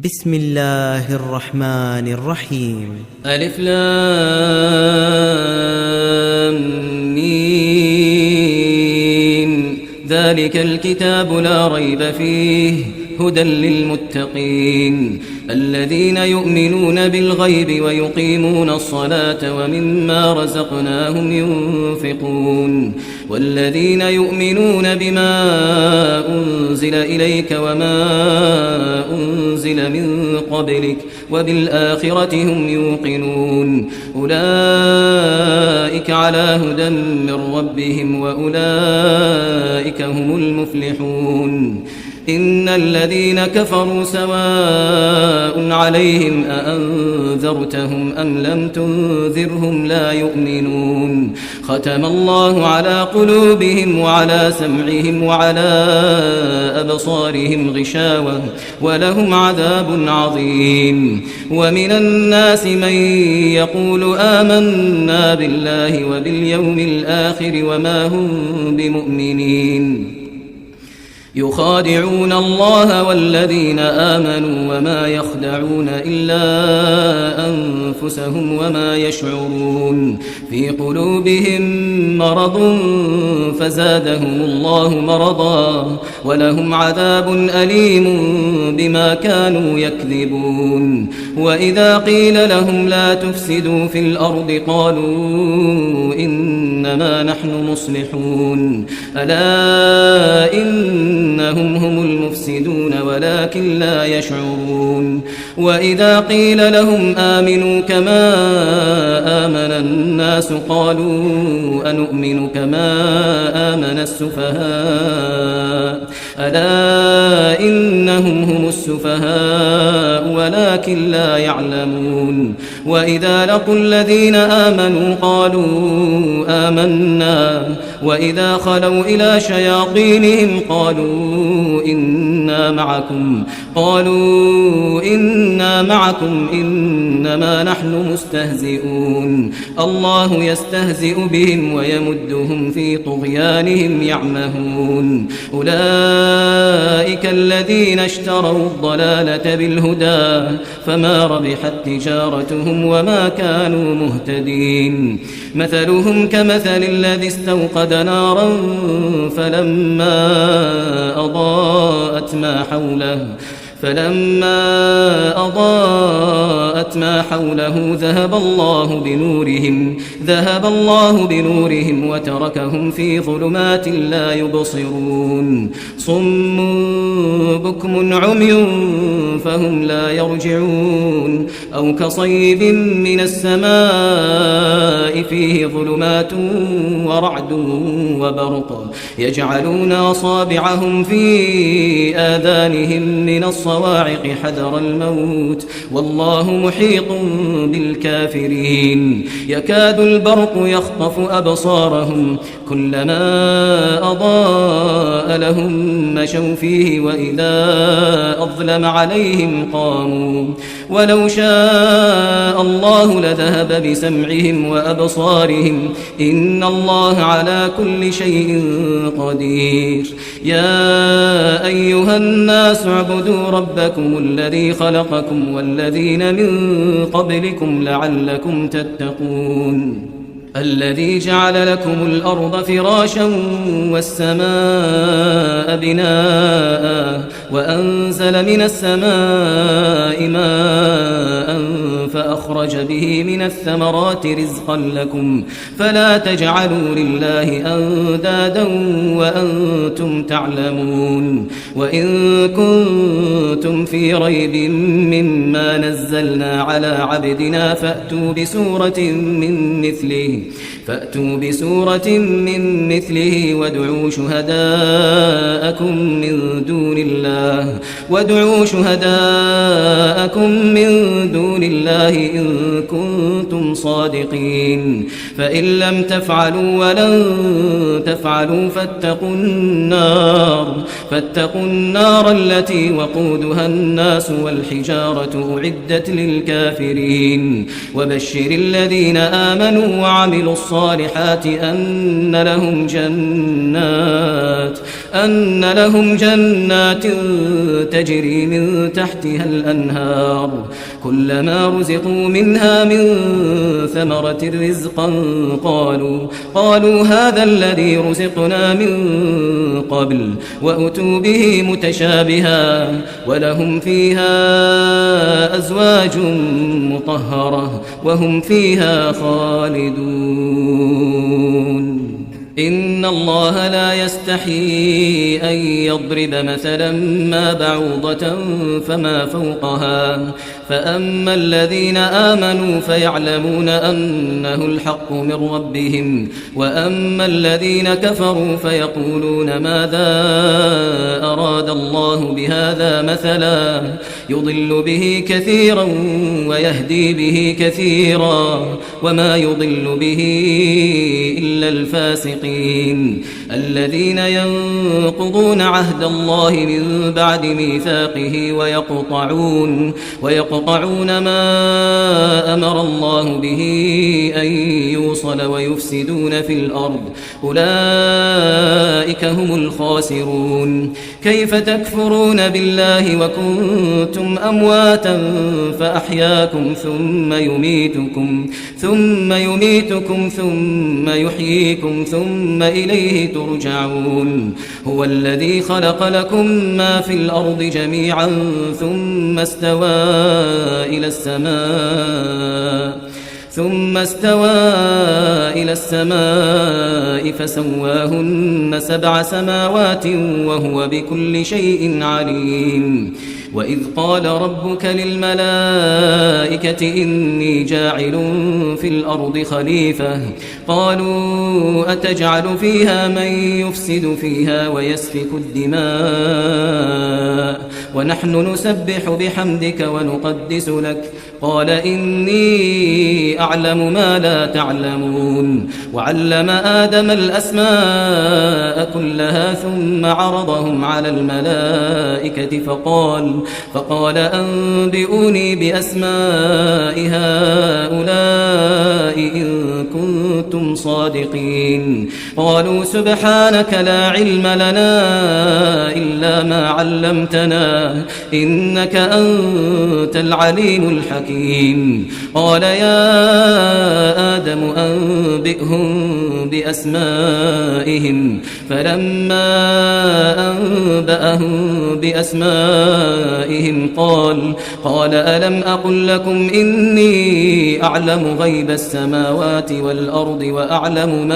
بسم الله الرحمن الرحيم. ألف لام ميم. ذلك الكتاب لا ريب فيه هدى للمتقين الذين يؤمنون بالغيب ويقيمون الصلاة ومما رزقناهم ينفقون والذين يؤمنون بما أنزل إليك وما أنزل من قبلك وبالآخرة هم يوقنون أولئك على هدى من ربهم وأولئك هم المفلحون. إن الذين كفروا سواء عليهم أأنذرتهم أم لم تنذرهم لا يؤمنون. ختم الله على قلوبهم وعلى سمعهم وعلى أبصارهم غشاوة ولهم عذاب عظيم. ومن الناس من يقول آمنا بالله وباليوم الآخر وما هم بمؤمنين يخادعون الله والذين آمنوا وما يخدعون إلا أنفسهم وما يشعرون. في قلوبهم مرض فزادهم الله مرضا ولهم عذاب أليم بما كانوا يكذبون. وإذا قيل لهم لا تفسدوا في الأرض قالوا إنما نحن مصلحون ألا إنهم هم المفسدون ولكن لا يشعرون. وإذا قيل لهم آمنوا كما آمن الناس قالوا أنؤمن كما آمن السفهاء ألا إنهم هم السفهاء ولكن لا يعلمون. وإذا لقوا الذين آمنوا قالوا آمنا وإذا خلوا إلى شياطينهم قالوا إنا معكم إنما نحن مستهزئون. الله يستهزئ بهم ويمدهم في طغيانهم يعمهون. أولئك الذين اشتروا الضلالة بالهدى فما ربحت تجارتهم وما كانوا مهتدين. مثلهم كمثل الذي استوقد نارا فلما أضاءت ما حوله ذهب الله بنورهم وتركهم في ظلمات لا يبصرون. صم بكم عمي فهم لا يرجعون. أو كصيب من السماء فيه ظلمات ورعد وبرق يجعلون أصابعهم في آذانهم من الصواعق حذر الموت والله محيط بالكافرين. يكاد البرق يخطف أبصارهم كلما أضاء لهم مشوا فيه وإذا أظلم عليهم قاموا. ولو شاء الله لذهب بسمعهم وأبصارهم إن الله على كل شيء قدير. يا أيها الناس اعبدوا ربكم الذي خلقكم والذين من قبلكم لعلكم تتقون. الذي جعل لكم الأرض فراشا والسماء بناء وأنزل من السماء ماء فأخرج به من الثمرات رزقا لكم فلا تجعلوا لله أندادا وأنتم تعلمون. وإن كنتم في ريب مما نزلنا على عبدنا فأتوا بسورة من مثله وادعوا شهداءكم من دون الله إن كنتم صادقين. فإن لم تفعلوا ولن تفعلوا فاتقوا النار التي وقودها الناس والحجارة أعدت للكافرين. وبشر الذين آمنوا وعملوا الصالحات أن أن لهم جنات تجري من تحتها الأنهار كلما رزقوا منها من ثمرة رزقا قالوا هذا الذي رزقنا من قبل وأتوا به متشابها ولهم فيها أزواج مطهرة وهم فيها خالدون إن الله لا يستحيي أن يضرب مثلا ما بعوضة فما فوقها فأما الذين آمنوا فيعلمون أنه الحق من ربهم وأما الذين كفروا فيقولون ماذا أراد الله بهذا مثلا يضل به كثيرا ويهدي به كثيرا وما يضل به إلا الفاسقين الذين ينقضون عهد الله من بعد ميثاقه ويقطعون ما أمر الله به أن يوصل ويفسدون في الأرض أولئك هم الخاسرون كيف تكفرون بالله وكنتم أمواتا فأحياكم ثم يميتكم ثم يحييكم ثم إليه ترجعون هو الذي خلق لكم ما في الأرض جميعا ثم استوى إلى السماء فسواهن 7 سماوات وهو بكل شيء عليم وإذ قال ربك للملائكة إني جاعل في الأرض خليفة قالوا أتجعل فيها من يفسد فيها ويسفك الدماء ونحن نسبح بحمدك ونقدس لك قال إني أعلم ما لا تعلمون وعلم آدم الأسماء كلها ثم عرضهم على الملائكة فقال أنبئوني بأسماء هؤلاء إن كنتم صادقين قالوا سبحانك لا علم لنا إلا ما علمتنا إنك أنت العليم الحكيم قال يا آدم أنبئهم بأسمائهم فلما أنبأهم بأسمائهم قال ألم أقل لكم إني أعلم غيب السماوات والأرض وأعلم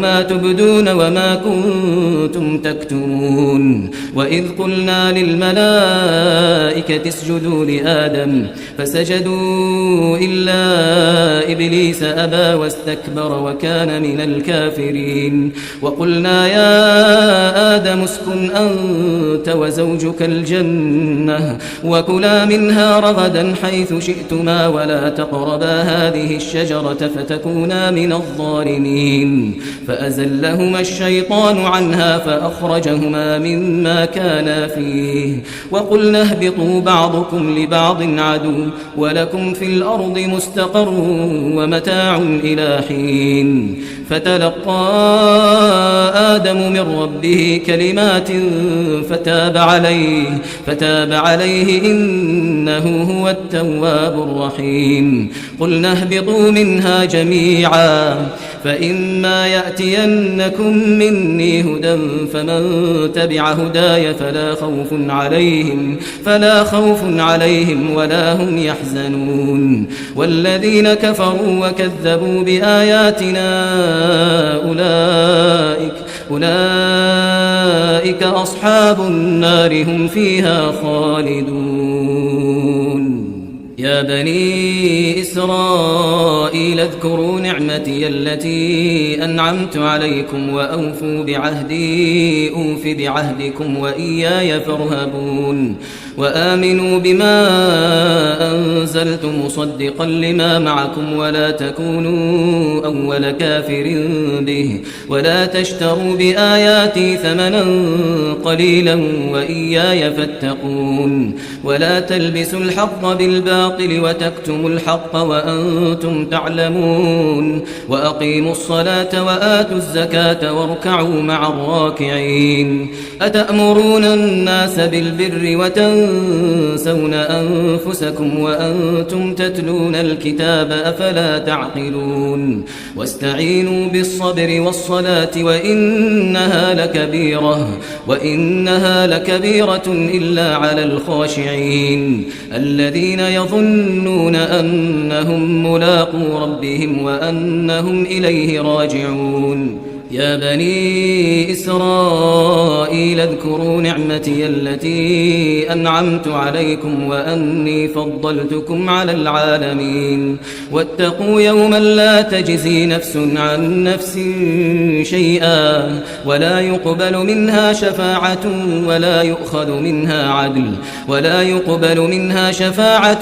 ما تبدون وما كنتم تكتمون وإذ قلنا للملائكة اسجدوا لآدم فسجدوا إلا إبليس أبى واستكبر وكان من الكافرين وقلنا يا آدم اسكن أنت وزوجك الجنة وكلا منها رغدا حيث شئتما ولا تقربا هذه الشجرة فتكونا من الظالمين فأزلهما الشيطان عنها فأخرجهما مما كانا فيه وقلنا اهبطوا بعضكم لبعض عدو ولكم في الأرض مستقر ومتاع إلى حين فتلقى آدم من ربه كلمات فتاب عليه إنه هو التواب الرحيم قلنا اهبطوا منها جميعا فإما يأتينكم مني هدى فمن تبع هداي فلا خوف عليهم ولا هم يحزنون والذين كفروا وكذبوا بآياتنا أولئك أصحاب النار هم فيها خالدون يا بني إسرائيل اذكروا نعمتي التي أنعمت عليكم وأوفوا بعهدي أوف بعهدكم وإياي فارهبون وآمنوا بما أنزلت مصدقا لما معكم ولا تكونوا أول كافر به ولا تشتروا بآياتي ثمنا قليلا وإياي فاتقون ولا تلبسوا الحق بالباطل وتكتموا الحق وأنتم تعلمون وأقيموا الصلاة وآتوا الزكاة واركعوا مع الراكعين أتأمرون الناس بالبر وتنسون أنفسكم وأنتم تتلون الكتاب أفلا تعقلون واستعينوا بالصبر والصلاة وإنها لكبيرة إلا على الخاشعين الذين يظنون أنهم ملاقو ربهم وأنهم إليه راجعون يا بني إسرائيل اذكروا نعمتي التي أنعمت عليكم وأني فضلتكم على العالمين واتقوا يوما لا تجزي نفس عن نفس شيئا ولا يقبل منها شفاعة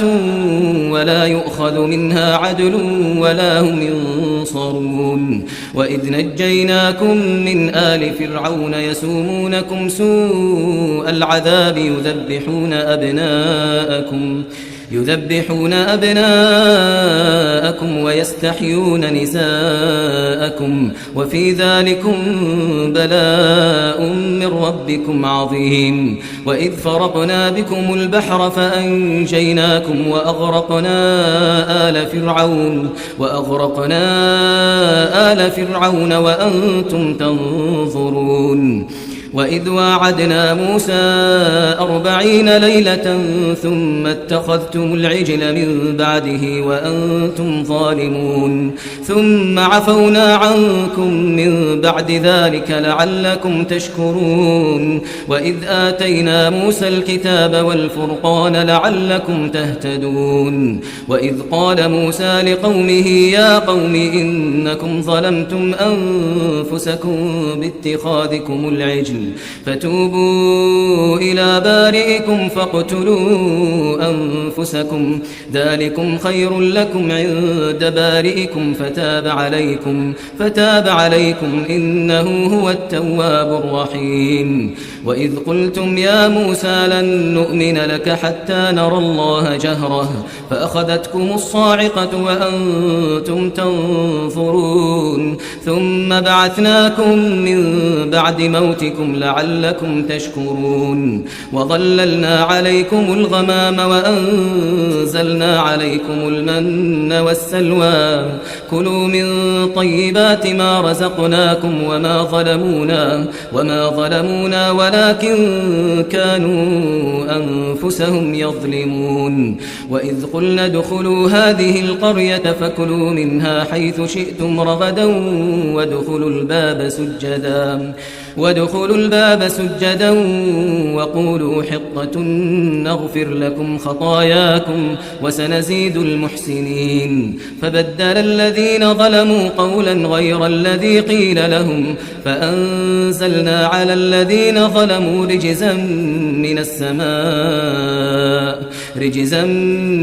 ولا يؤخذ منها عدل ولا هم ينصرون وإذ نجيناكم من آل فرعون يسومونكم سوء العذاب يذبحون أبناءكم ويستحيون نساءكم وفي ذلكم بلاء من ربكم عظيم وإذ فرقنا بكم البحر فأنجيناكم وأغرقنا آل فرعون وأنتم تنظرون وإذ واعدنا موسى 40 ليلة ثم اتخذتم العجل من بعده وأنتم ظالمون ثم عفونا عنكم من بعد ذلك لعلكم تشكرون وإذ آتينا موسى الكتاب والفرقان لعلكم تهتدون وإذ قال موسى لقومه يا قوم إنكم ظلمتم أنفسكم باتخاذكم العجل فتوبوا إلى بارئكم فاقتلوا أنفسكم ذلكم خير لكم عند بارئكم فتاب عليكم إنه هو التواب الرحيم وإذ قلتم يا موسى لن نؤمن لك حتى نرى الله جهرة فأخذتكم الصاعقة وأنتم تنظرون ثم بعثناكم من بعد موتكم لعلكم تشكرون وظللنا عليكم الغمام وأنزلنا عليكم المن والسلوى كلوا من طيبات ما رزقناكم وما ظلمونا ولكن كانوا أنفسهم يظلمون وإذ قلنا ادخلوا هذه القرية فكلوا منها حيث شئتم رغدا وادخلوا الباب سجدا وقولوا حطة نغفر لكم خطاياكم وسنزيد المحسنين فبدل الذين ظلموا قولا غير الذي قيل لهم فأنزلنا على الذين ظلموا رجزا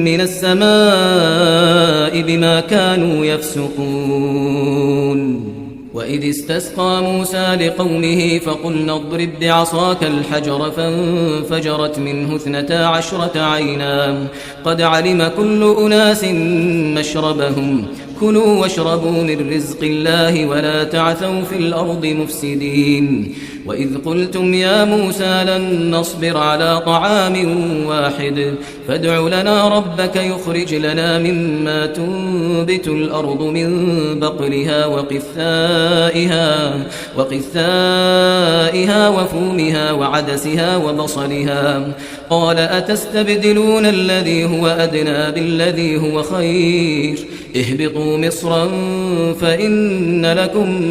من السماء بما كانوا يفسقون وإذ استسقى موسى لقومه فقلنا اضرب بعصاك الحجر فانفجرت منه 12 عينا قد علم كل أناس مشربهم كلوا واشربوا من رزق الله ولا تعثوا في الأرض مفسدين وإذ قلتم يا موسى لن نصبر على طعام واحد فادع لنا ربك يخرج لنا مما تنبت الأرض من بقلها وقثائها وفومها وعدسها وبصلها قال أتستبدلون الذي هو أدنى بالذي هو خير اهبطوا مصرا فإن لكم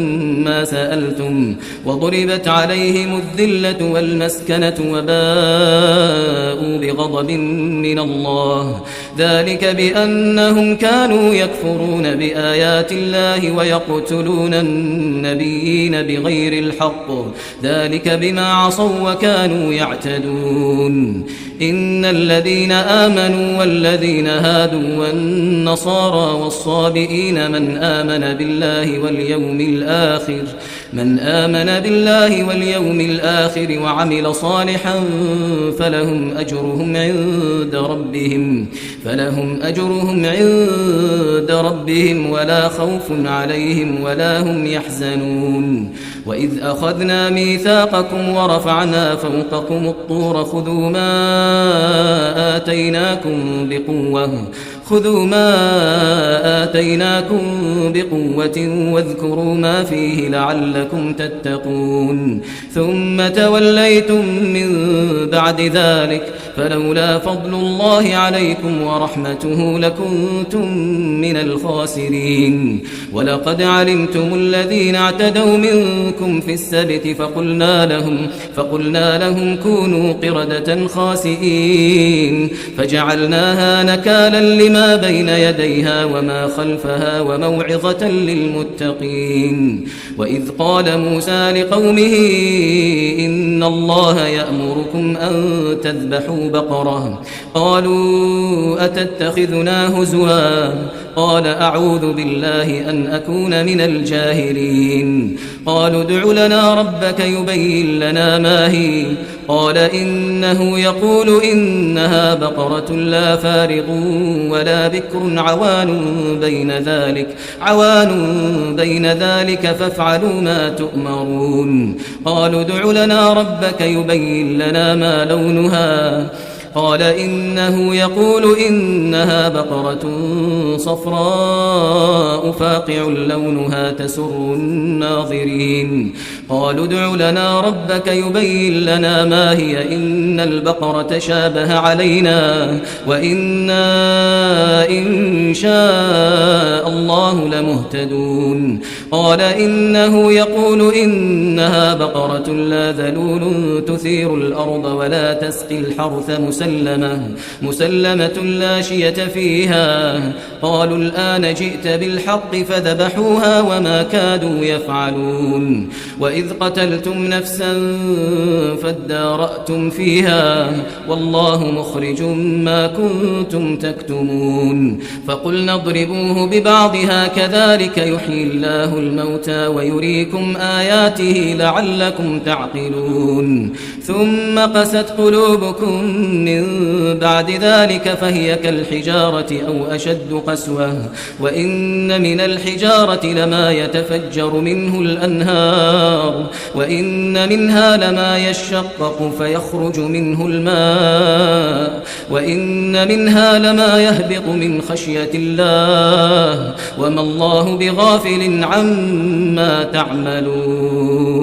ما سألتم وضربت عليهم الذلة والمسكنة وباءوا بغضب من الله. ذلك بأنهم كانوا يكفرون بآيات الله ويقتلون النبيين بغير الحق، ذلك بما عصوا وكانوا يعتدون. إن الذين آمنوا والذين هادوا والنصارى والصابئين من آمن بالله واليوم الآخر وعمل صالحا فلهم أجرهم عند ربهم ولا خوف عليهم ولا هم يحزنون. وإذ أخذنا ميثاقكم ورفعنا فوقكم الطور خذوا ما آتيناكم بقوة واذكروا ما فيه لعلكم تتقون. ثم توليتم من بعد ذلك فلولا فضل الله عليكم ورحمته لكنتم من الخاسرين. ولقد علمتم الذين اعتدوا منكم في السبت فقلنا لهم كونوا قردة خاسئين فجعلناها نكالا لما بين يديها وما خلفها وموعظة للمتقين. وإذ قال موسى لقومه إن الله يأمركم أن تذبحوا بقرة قالوا أتتخذنا هزوا قال أعوذ بالله أن أكون من الجاهلين. قالوا ادع لنا ربك يبين لنا ما هي قال إنه يقول إنها بقرة لا فارض ولا بكر عوان بين ذلك فافعلوا ما تؤمرون. قالوا ادع لنا ربك يبين لنا ما لونها قال إنه يقول إنها بقرة صفراء فاقع لونها تسر الناظرين. قالوا ادع لنا ربك يبين لنا ما هي إن البقرة شابه علينا وإنا إن شاء الله لمهتدون. قال إنه يقول إنها بقرة لا ذلول تثير الأرض ولا تسقي الحرث مسلمة لا شية فيها. قالوا الآن جئت بالحق فذبحوها وما كادوا يفعلون. وإذ قتلتم نفسا فادارأتم فيها والله مخرج ما كنتم تكتمون. فقلنا اضربوه ببعضها كذلك يحيي الله الموتى ويريكم آياته لعلكم تعقلون. ثم قست قلوبكم من بعد ذلك فهي كالحجارة أو أشد قسوة وإن من الحجارة لما يتفجر منه الأنهار وإن منها لما يشقق فيخرج منه الماء وإن منها لما يهبط من خشية الله وما الله بغافل عما تعملون.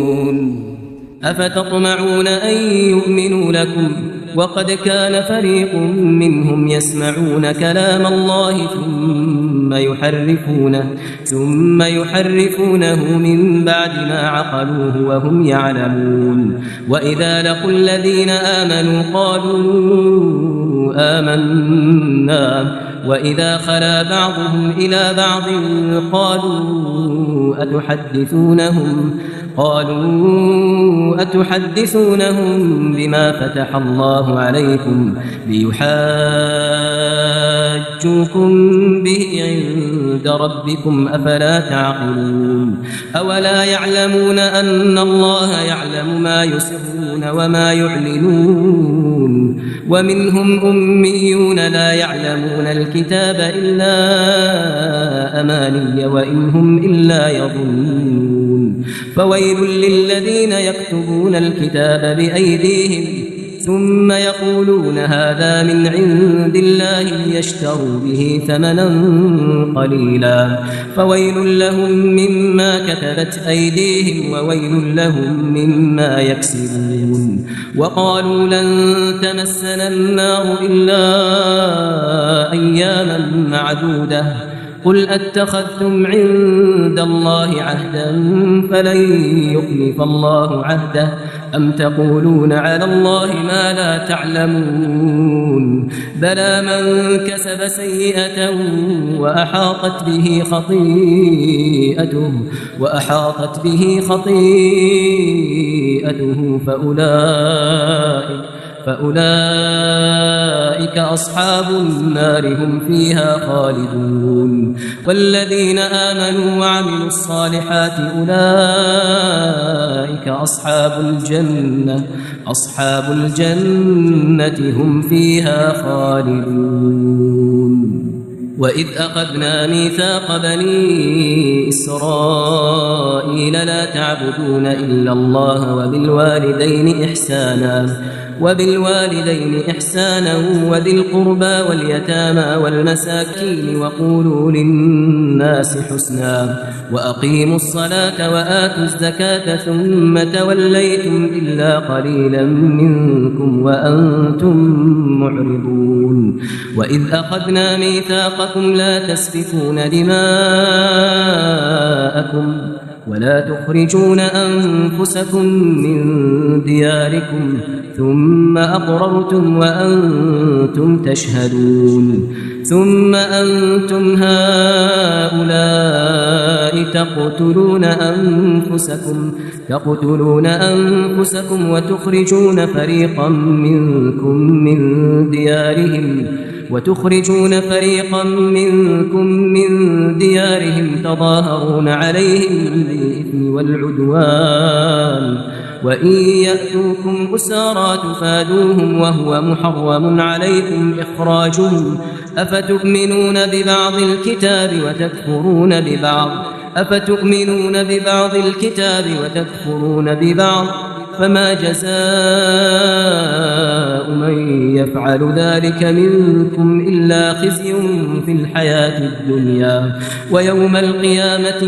أفتطمعون أن يؤمنوا لكم وقد كان فريق منهم يسمعون كلام الله ثم يحرفونه من بعد ما عقلوه وهم يعلمون. وإذا لقوا الذين آمنوا قالوا آمنا وإذا خلا بعضهم إلى بعض قالوا أتحدثونهم بما فتح الله عليكم ليحاجوكم به عند ربكم أفلا تعقلون. أولا يعلمون أن الله يعلم ما يسرون وما يعلنون. ومنهم أميون لا يعلمون الكتاب إلا أماني وإن هم إلا يظنون. فويل للذين يكتبون الكتاب بأيديهم ثم يقولون هذا من عند الله ليشتروا به ثمنا قليلا فويل لهم مما كتبت أيديهم وويل لهم مما يكسبون. وقالوا لن تمسنا النار إلا أياما معدودة قل أتخذتم عند الله عهدا فلن يخلف الله عهده أم تقولون على الله ما لا تعلمون بلى من كسب سيئة وأحاطت به خطيئته فأولئك أصحاب النار هم فيها خالدون والذين آمنوا وعملوا الصالحات أولئك أصحاب الجنة هم فيها خالدون وإذ أخذنا ميثاق بني إسرائيل لا تعبدون إلا الله وبالوالدين إحسانا وذي القربى واليتامى والمساكين وقولوا للناس حسنا وأقيموا الصلاة وآتوا الزكاة ثم توليتم إلا قليلا منكم وأنتم معرضون وإذ أخذنا ميثاقكم لا تسفكون دماءكم ولا تخرجون أنفسكم من دياركم ثم أقررتم وأنتم تشهدون ثم أنتم هؤلاء تقتلون أنفسكم وتخرجون فريقا منكم من ديارهم تظاهرون عليهم بالإثم والعدوان وإن يأتوكم أسارى تفادوهم وهو محرم عليكم إخراجهم أفتؤمنون ببعض الكتاب وتكفرون ببعض فما جزاء من يفعل ذلك منكم إلا خزي في الحياة الدنيا ويوم القيامة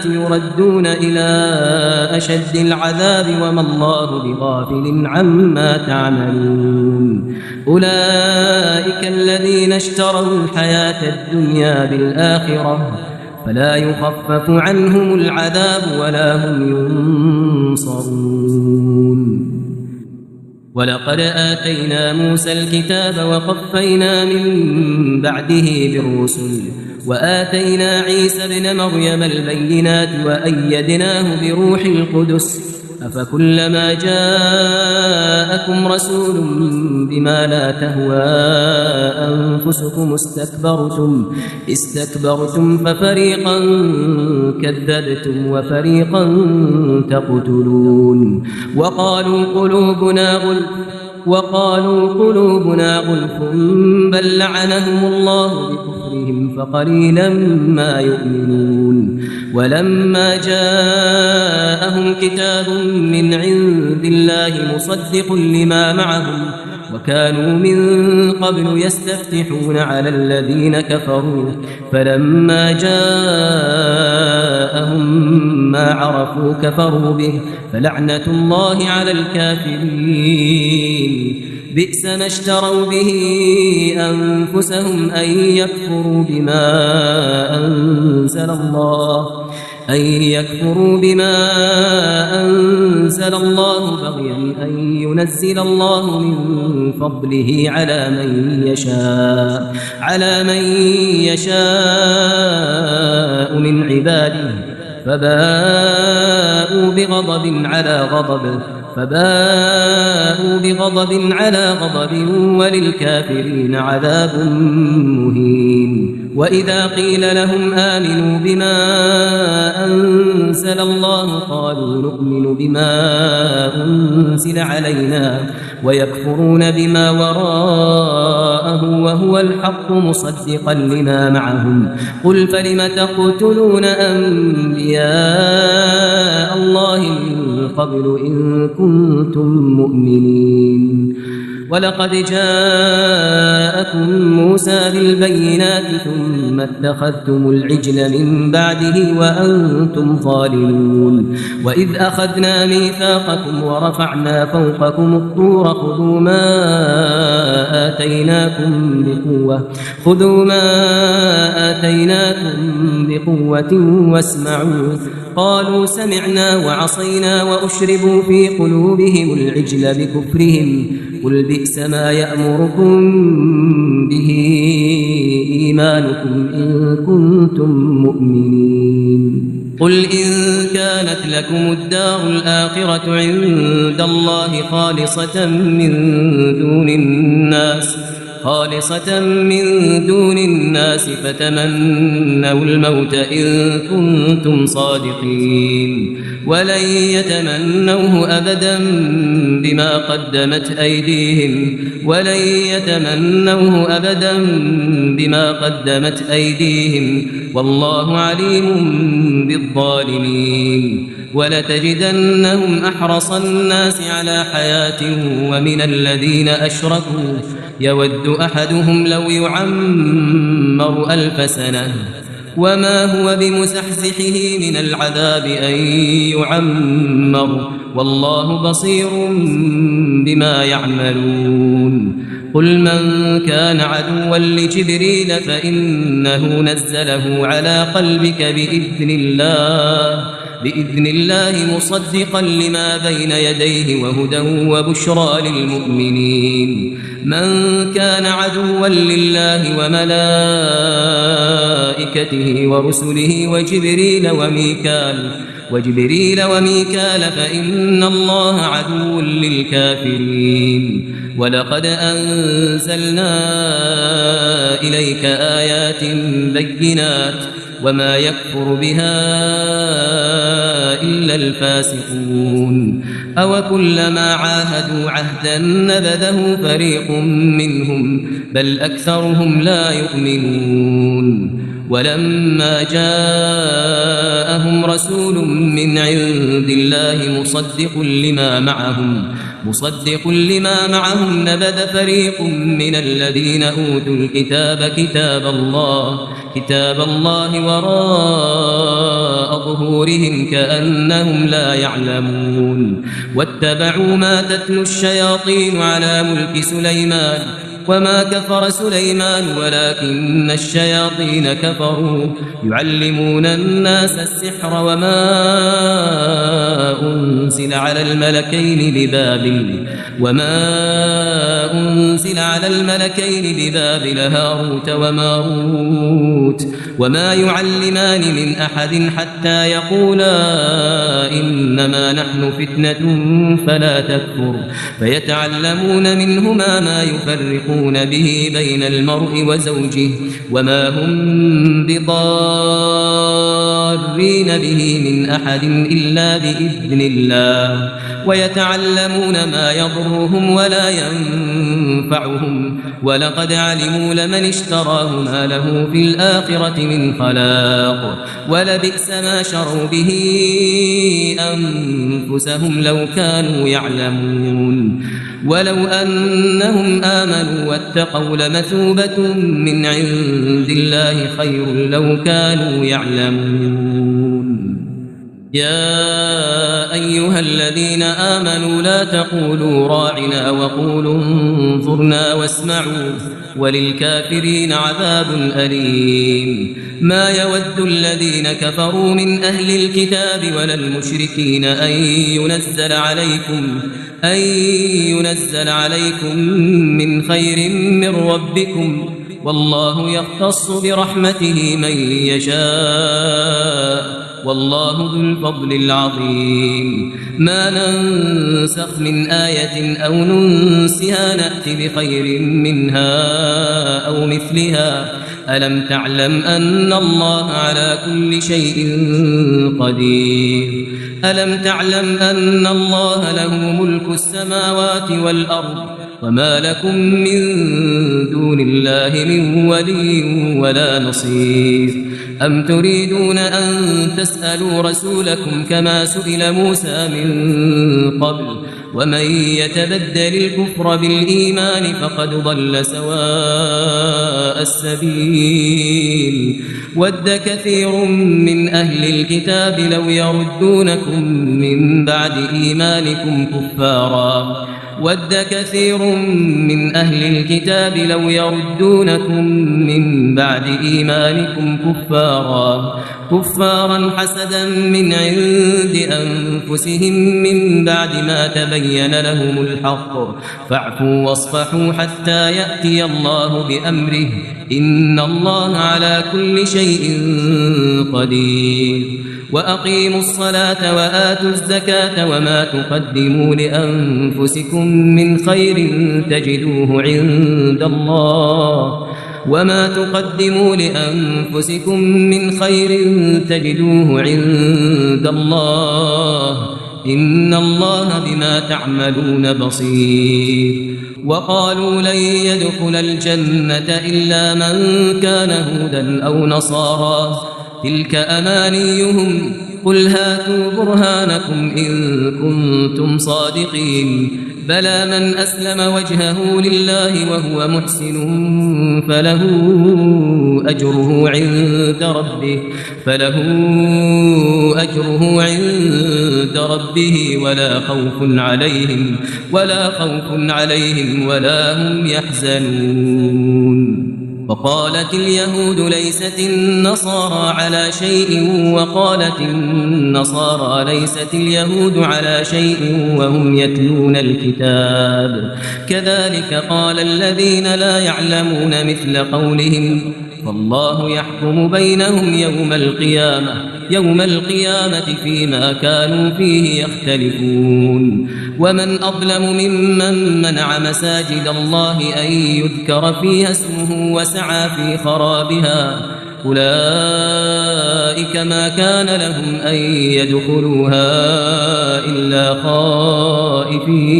يردون إلى أشد العذاب وما الله بغافل عما تعملون أولئك الذين اشتروا الحياة الدنيا بالآخرة فلا يخفف عنهم العذاب ولا هم ينصرون ولقد آتينا موسى الكتاب وقفينا من بعده بالرسل وآتينا عيسى ابن مريم البينات وأيدناه بروح القدس أفكلما جاءكم رسول بما لا تهوى أنفسكم استكبرتم ففريقا كذبتم وفريقا تقتلون وقالوا قلوبنا غلف بل لعنهم الله بكفرهم فقليلا ما يؤمنون ولما جاءهم كتاب من عند الله مصدق لما معهم وكانوا من قبل يستفتحون على الذين كفروا فلما جاءهم ما عرفوا كفروا به فلعنة الله على الكافرين بئس ما اشتروا به أنفسهم أن يكفروا بما أنزل الله بغيا أن ينزل الله من فضله على من يشاء من عباده فباءوا بغضب على غضب وللكافرين عذاب مهين وإذا قيل لهم آمنوا بما أنزل الله قالوا نؤمن بما أنزل علينا ويكفرون بما وراءه وهو الحق مصدقا لما معهم قل فلم تقتلون أنبياء الله من قبل إن كنتم مؤمنين ولقد جاءكم موسى بالبينات ثم اتخذتم العجل من بعده وأنتم ظالمون وإذ أخذنا ميثاقكم ورفعنا فوقكم الطور خذوا ما آتيناكم بقوة واسمعوا قالوا سمعنا وعصينا وأشربوا في قلوبهم العجل بكفرهم قل بئس ما يأمركم به إيمانكم إن كنتم مؤمنين قل إن كانت لكم الدار الآخرة عند الله خالصة من دون الناس فتمنوا الموت إن كنتم صادقين ولن يتمنوه أبدا بما قدمت أيديهم والله عليم بالظالمين ولتجدنهم أحرص الناس على حياة ومن الذين أشركوا يود أحدهم لو يعمر 1000 سنة وما هو بمزحزحه من العذاب أن يعمر والله بصير بما يعملون قل من كان عدوا لجبريل فإنه نزله على قلبك بإذن الله مصدقا لما بين يديه وهدى وبشرى للمؤمنين من كان عدوا لله وملائكته ورسله وجبريل وميكال فإن الله عدو للكافرين ولقد أنزلنا إليك آيات بينات وما يكفر بها إلا الفاسقون أوكلما عاهدوا عهدا نبذه فريق منهم بل أكثرهم لا يؤمنون ولما جاءهم رسول من عند الله مصدق لما معهم نبذ فريق من الذين أوتوا الكتاب كتاب الله وراء ظهورهم كأنهم لا يعلمون واتبعوا ما تتلو الشياطين على ملك سليمان وما كفر سليمان ولكن الشياطين كفروا يعلمون الناس السحر وما أنزل على الملكين ببابل هاروت وماروت وما يعلمان من أحد حتى يقولا إنما نحن فتنة فلا تكفر فيتعلمون منهما ما يفرقون به بين المرء وزوجه وما هم بضارين به من أحد إلا بإذن الله ويتعلمون ما يضرهم ولا ينفعهم ولقد علموا لمن اشتراه ما له في الآخرة من خلاق ولبئس ما شروا به أنفسهم لو كانوا يعلمون ولو أنهم آمنوا واتقوا لمثوبة من عند الله خير لو كانوا يعلمون يا أيها الذين آمنوا لا تقولوا راعنا وقولوا انظرنا واسمعوا وللكافرين عذاب أليم ما يود الذين كفروا من أهل الكتاب ولا المشركين أن ينزل عليكم من خير من ربكم والله يختص برحمته من يشاء والله ذو الفضل العظيم ما ننسخ من آية أو ننسها نأتي بخير منها أو مثلها ألم تعلم أن الله على كل شيء قدير ألم تعلم أن الله له ملك السماوات والأرض وما لكم من دون الله من ولي ولا نصير أم تريدون أن تسألوا رسولكم كما سئل موسى من قبل ومن يتبدل الكفر بالإيمان فقد ضل سواء السبيل ود كثير من أهل الكتاب لو يردونكم من بعد إيمانكم كفارا ود كثير من أهل الكتاب لو يردونكم من بعد إيمانكم كفارا حسدا من عند أنفسهم من بعد ما تبين لهم الحق فاعفوا واصفحوا حتى يأتي الله بأمره إن الله على كل شيء قدير وأقيموا الصلاة وآتوا الزكاة وما تقدموا لأنفسكم من خير تجدوه عند الله إن الله بما تعملون بصير وقالوا لن يدخل الجنة إلا من كان هودا أو نصارى تلك أمانيهم قل هاتوا برهانكم إن كنتم صادقين بلى من أسلم وجهه لله وهو محسن فله أجره عند ربه ولا خوف عليهم ولا هم يحزنون وقالت اليهود ليست النصارى على شيء وقالت النصارى ليست اليهود على شيء وهم يتلون الكتاب كذلك قال الذين لا يعلمون مثل قولهم فالله يحكم بينهم يوم القيامة فيما كانوا فيه يختلفون ومن أظلم ممن منع مساجد الله أن يذكر فيها اسمه وسعى في خرابها أولئك ما كان لهم أن يدخلوها إلا خائفين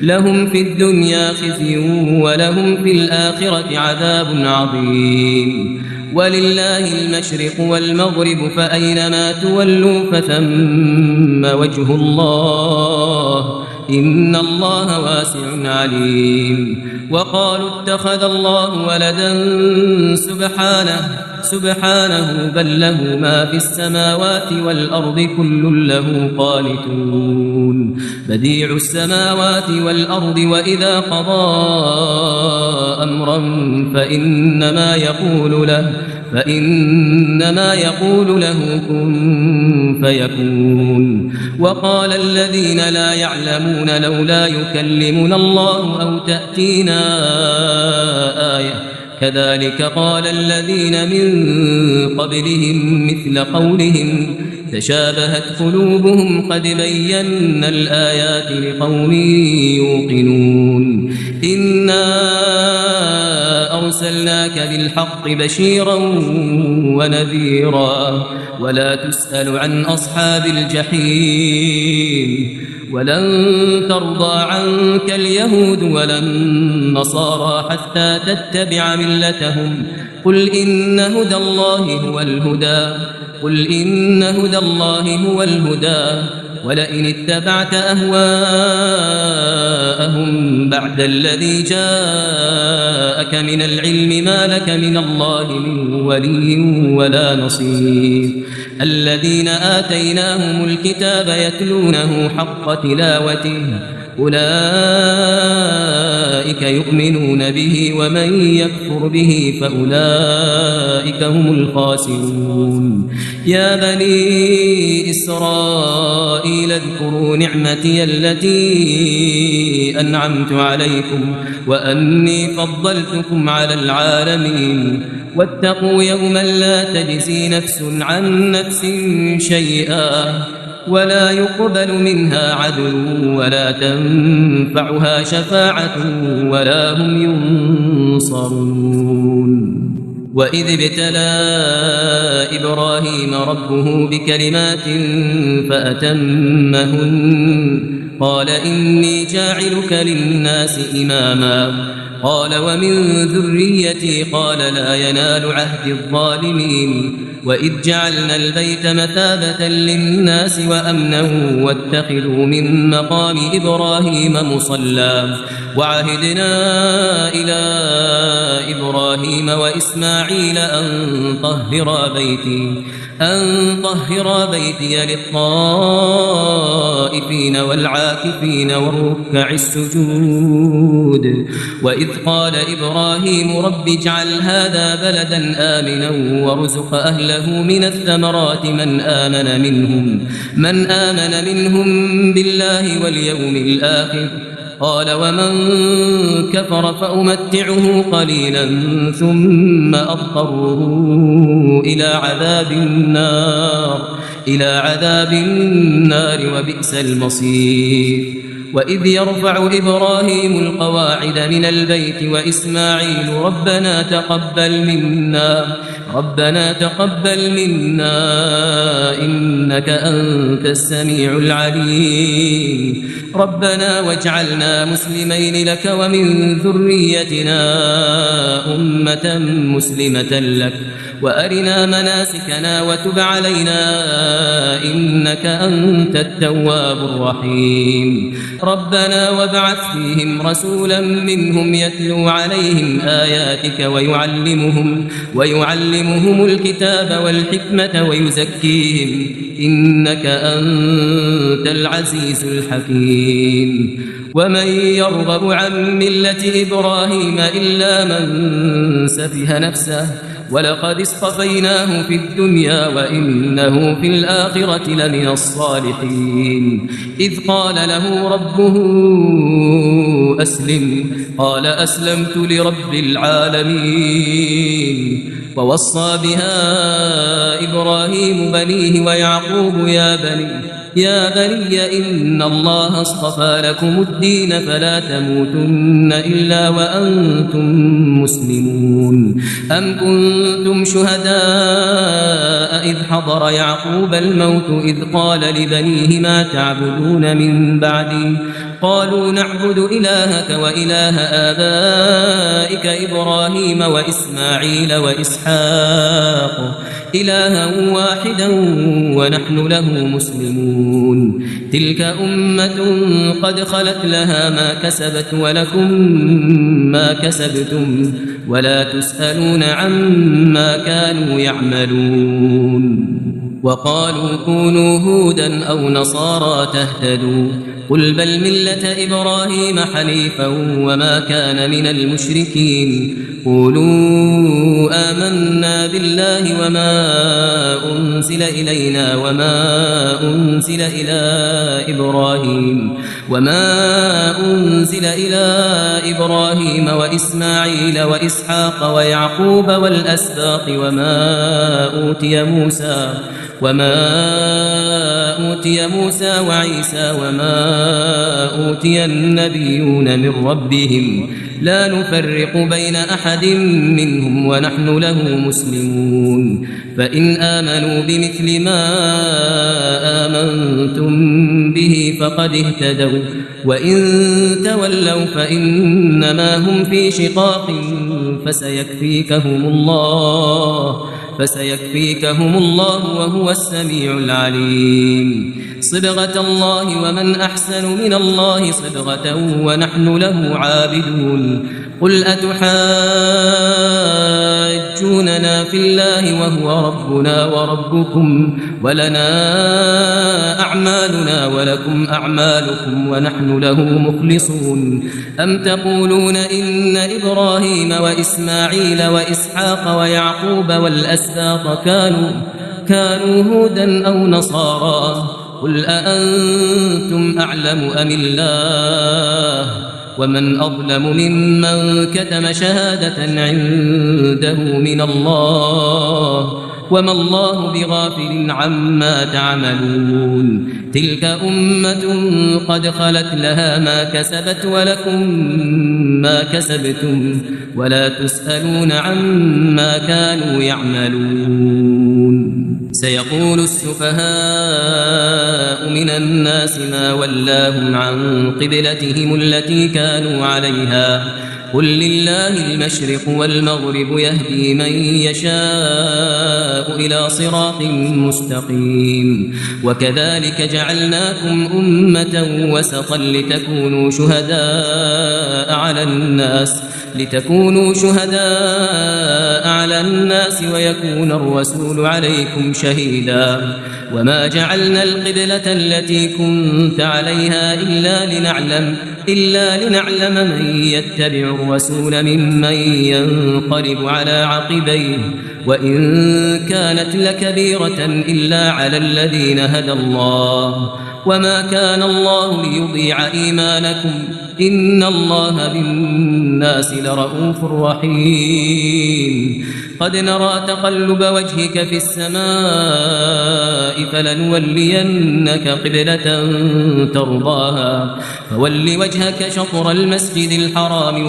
لهم في الدنيا خزي ولهم في الآخرة عذاب عظيم ولله المشرق والمغرب فأينما تولوا فثم وجه الله إن الله واسع عليم وقالوا اتخذ الله ولدا سبحانه بل له ما في السماوات والأرض كل له قانتون بديع السماوات والأرض وإذا قضى أمرا فإنما يقول له كن فيكون وقال الذين لا يعلمون لولا يكلمنا الله أو تأتينا آية كذلك قال الذين من قبلهم مثل قولهم تشابهت قلوبهم قد بينا الآيات لقوم يوقنون إنا أرسلناك بالحق بشيرا ونذيرا ولا تسأل عن أصحاب الجحيم ولن ترضى عنك اليهود ولا النصارى حتى تتبع ملتهم قل إن هدى الله هو الهدى ولئن اتبعت أهواءهم بعد الذي جاءك من العلم ما لك من الله من ولي ولا نصير الذين آتيناهم الكتاب يتلونه حق تلاوته أولئك يؤمنون به ومن يكفر به فأولئك هم الخاسرون يا بني إسرائيل اذكروا نعمتي التي أنعمت عليكم وأني فضلتكم على العالمين واتقوا يوما لا تجزي نفس عن نفس شيئا ولا يقبل منها عدل ولا تنفعها شفاعة ولا هم ينصرون وإذ ابتلى إبراهيم ربه بكلمات فأتمهن قال إني جاعلك للناس إماما قال ومن ذريتي قال لا ينال عهد الظالمين وإذ جعلنا البيت مثابة للناس وأمنا واتخذوا من مقام إبراهيم مصلى وعهدنا إلى إبراهيم وإسماعيل أن طهر بيتي للطائفين والعاكفين والركع السجود وإذ قال إبراهيم رب اجعل هذا بلدا آمنا وارزق أهله من الثمرات من آمن منهم بالله واليوم الآخر قال ومن كفر فأمتعه قليلا ثم أضطره إلى عذاب النار وبئس المصير وإذ يرفع إبراهيم القواعد من البيت وإسماعيل ربنا تقبل منا إنك أنت السميع العليم ربنا واجعلنا مسلمين لك ومن ذريتنا أمة مسلمة لك وأرنا مناسكنا وتب علينا إنك أنت التواب الرحيم ربنا وابعث فيهم رسولا منهم يتلو عليهم آياتك ويعلمهم الكتاب والحكمة ويزكيهم إنك أنت العزيز الحكيم ومن يرغب عن ملة إبراهيم إلا من سفه نفسه ولقد اصطفيناه في الدنيا وإنه في الآخرة لمن الصالحين إذ قال له ربه أسلم قال أسلمت لرب العالمين ووصى بها إبراهيم بنيه ويعقوب يا بني إن الله اصطفى لكم الدين فلا تموتن إلا وأنتم مسلمون أم كنتم شهداء إذ حضر يعقوب الموت إذ قال لبنيه ما تعبدون من بعدي قالوا نعبد إلهك وإله آبائك إبراهيم وإسماعيل وإسحاق إلها واحدا ونحن له مسلمون تلك أمة قد خلت لها ما كسبت ولكم ما كسبتم ولا تسألون عما كانوا يعملون وقالوا كونوا هودا أو نصارى تهتدوا قل بل ملة إبراهيم حنيفا وما كان من المشركين قولوا آمنا بالله وما أنزل إلينا وما أنزل إلى إبراهيم وإسماعيل وإسحاق ويعقوب والأسباط وما أوتي موسى وعيسى وما أوتي النبيون من ربهم لا نفرق بين أحد منهم ونحن له مسلمون فإن آمنوا بمثل ما آمنتم به فقد اهتدوا وإن تولوا فإنما هم في شقاق فسيكفيكهم الله وهو السميع العليم صبغة الله ومن أحسن من الله صبغة ونحن له عابدون قل أتحاجوننا في الله وهو ربنا وربكم ولنا أعمالنا ولكم أعمالكم ونحن له مخلصون أم تقولون إن إبراهيم وإسماعيل وإسحاق ويعقوب والأسباط كانوا هودا أو نصارى قل أأنتم أعلم أم الله ومن أظلم ممن كتم شهادة عنده من الله وما الله بغافل عما تعملون تلك أمة قد خلت لها ما كسبت ولكم ما كسبتم ولا تسألون عما كانوا يعملون سيقول السفهاء من الناس ما ولاهم عن قبلتهم التي كانوا عليها قل لله المشرق والمغرب يهدي من يشاء إلى صراط مستقيم وكذلك جعلناكم أمة وسطا لتكونوا شهداء على الناس ويكون الرسول عليكم شهيدا وما جعلنا القبلة التي كنت عليها إلا لنعلم من يتبع الرسول ممن ينقلب على عقبيه وإن كانت لكبيرة إلا على الذين هدى الله وما كان الله ليضيع إيمانكم إن الله بالناس لرؤوف رحيم قد نرى تقلب وجهك في السماء فلنولينك قبلة ترضاها فول وجهك شطر المسجد الحرام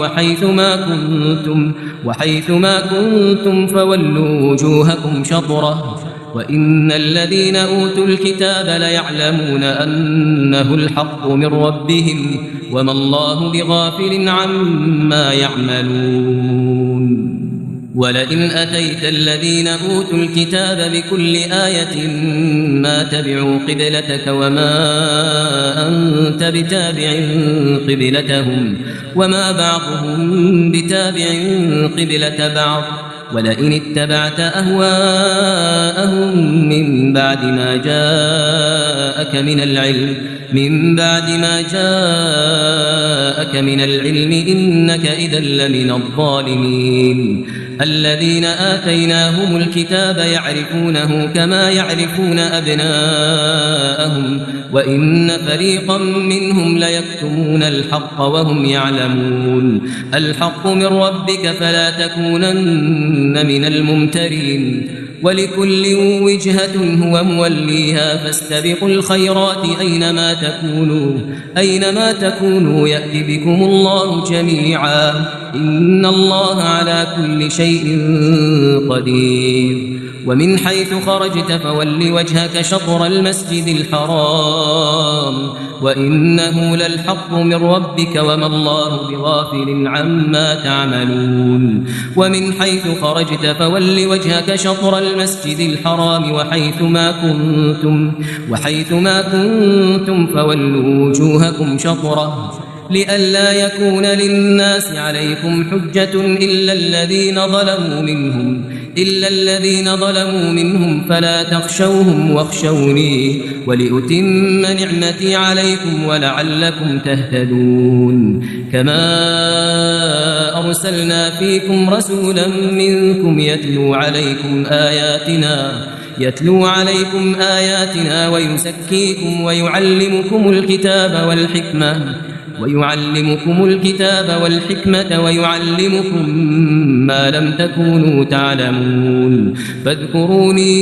وحيثما كنتم فولوا وجوهكم شطره وإن الذين أوتوا الكتاب ليعلمون أنه الحق من ربهم وما الله بغافل عما يعملون ولئن أتيت الذين أوتوا الكتاب بكل آية ما تبعوا قبلتك وما أنت بتابع قبلتهم وما بعضهم بتابع قبلة بعض ولئن اتبعت أهواءهم من بعد ما جاءك من العلم إنك إذا لمن الظالمين الذين آتيناهم الكتاب يعرفونه كما يعرفون أبناءهم وإن فريقا منهم ليكتمون الحق وهم يعلمون الحق من ربك فلا تكونن من الممترين ولكل وجهة هو موليها فاستبقوا الخيرات أينما تكونوا يأتي بكم الله جميعا إن الله على كل شيء قدير ومن حيث خرجت فول وجهك شطر المسجد الحرام وإنه للحق من ربك وما الله بغافل عما تعملون ومن حيث خرجت فول وجهك شطر المسجد الحرام وحيثما كنتم فولوا وجوهكم شطره لئلا يكون للناس عليكم حجة إلا الذين ظلموا منهم فلا تخشوهم واخشوني ولأتم نعمتي عليكم ولعلكم تهتدون كما أرسلنا فيكم رسولا منكم يتلو عليكم آياتنا ويزكيكم ويعلمكم الكتاب والحكمة ويعلمكم ما لم تكونوا تعلمون فاذكروني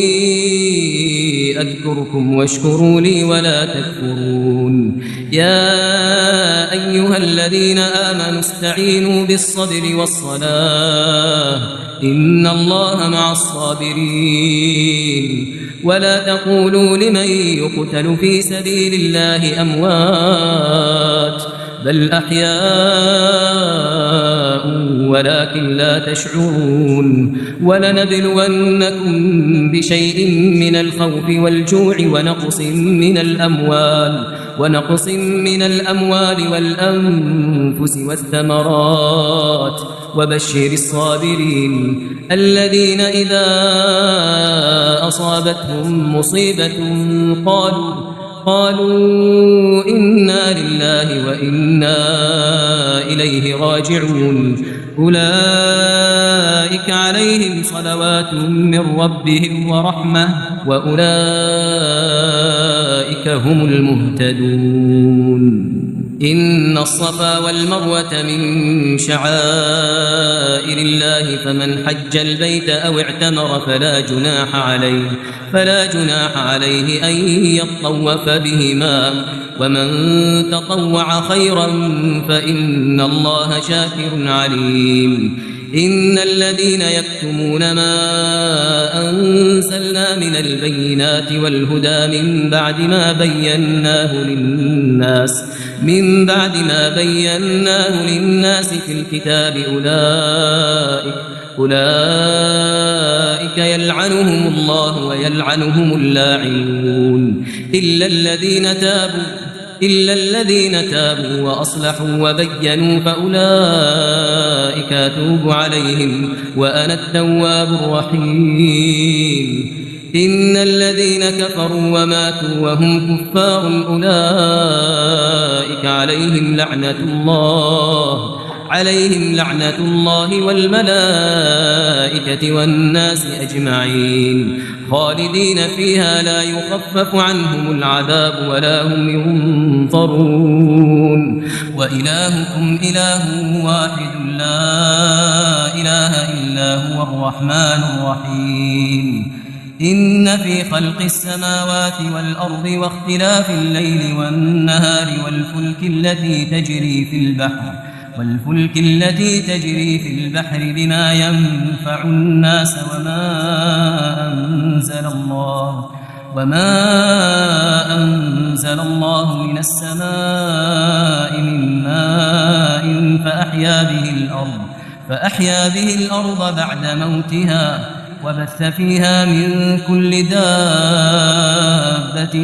أذكركم واشكروا لي ولا تكفرون يا أيها الذين آمنوا استعينوا بالصبر والصلاة إن الله مع الصابرين ولا تقولوا لمن يقتل في سبيل الله أموات بل أحياء ولكن لا تشعرون ولنبلونكم بشيء من الخوف والجوع ونقص من الأموال والأنفس والثمرات وبشر الصابرين الذين إذا أصابتهم مصيبة قالوا إنا لله وإنا إليه راجعون أولئك عليهم صلوات من ربهم ورحمة وأولئك هم المهتدون إن الصفا والمروة من شعائر الله فمن حج البيت أو اعتمر فلا جناح عليه أن يطوف بهما ومن تطوع خيرا فإن الله شاكر عليم إن الذين يكتمون ما أنزلنا من البينات والهدى من بعد ما بيناه للناس في الكتاب أولئك يلعنهم الله ويلعنهم اللاعنون إلا الذين تابوا وأصلحوا وبينوا فأولئك أتوب عليهم وأنا التواب الرحيم إن الذين كفروا وماتوا وهم كفار أولئك عليهم لعنة الله والملائكة والناس أجمعين خالدين فيها لا يخفف عنهم العذاب ولا هم ينظرون وإلهكم إله واحد لا إله إلا هو الرحمن الرحيم إن في خلق السماوات والأرض واختلاف الليل والنهار والفلك التي تجري في البحر بما ينفع الناس وما أنزل الله من السماء من ماء فأحيا به الأرض بعد موتها وبث فيها من كل دابة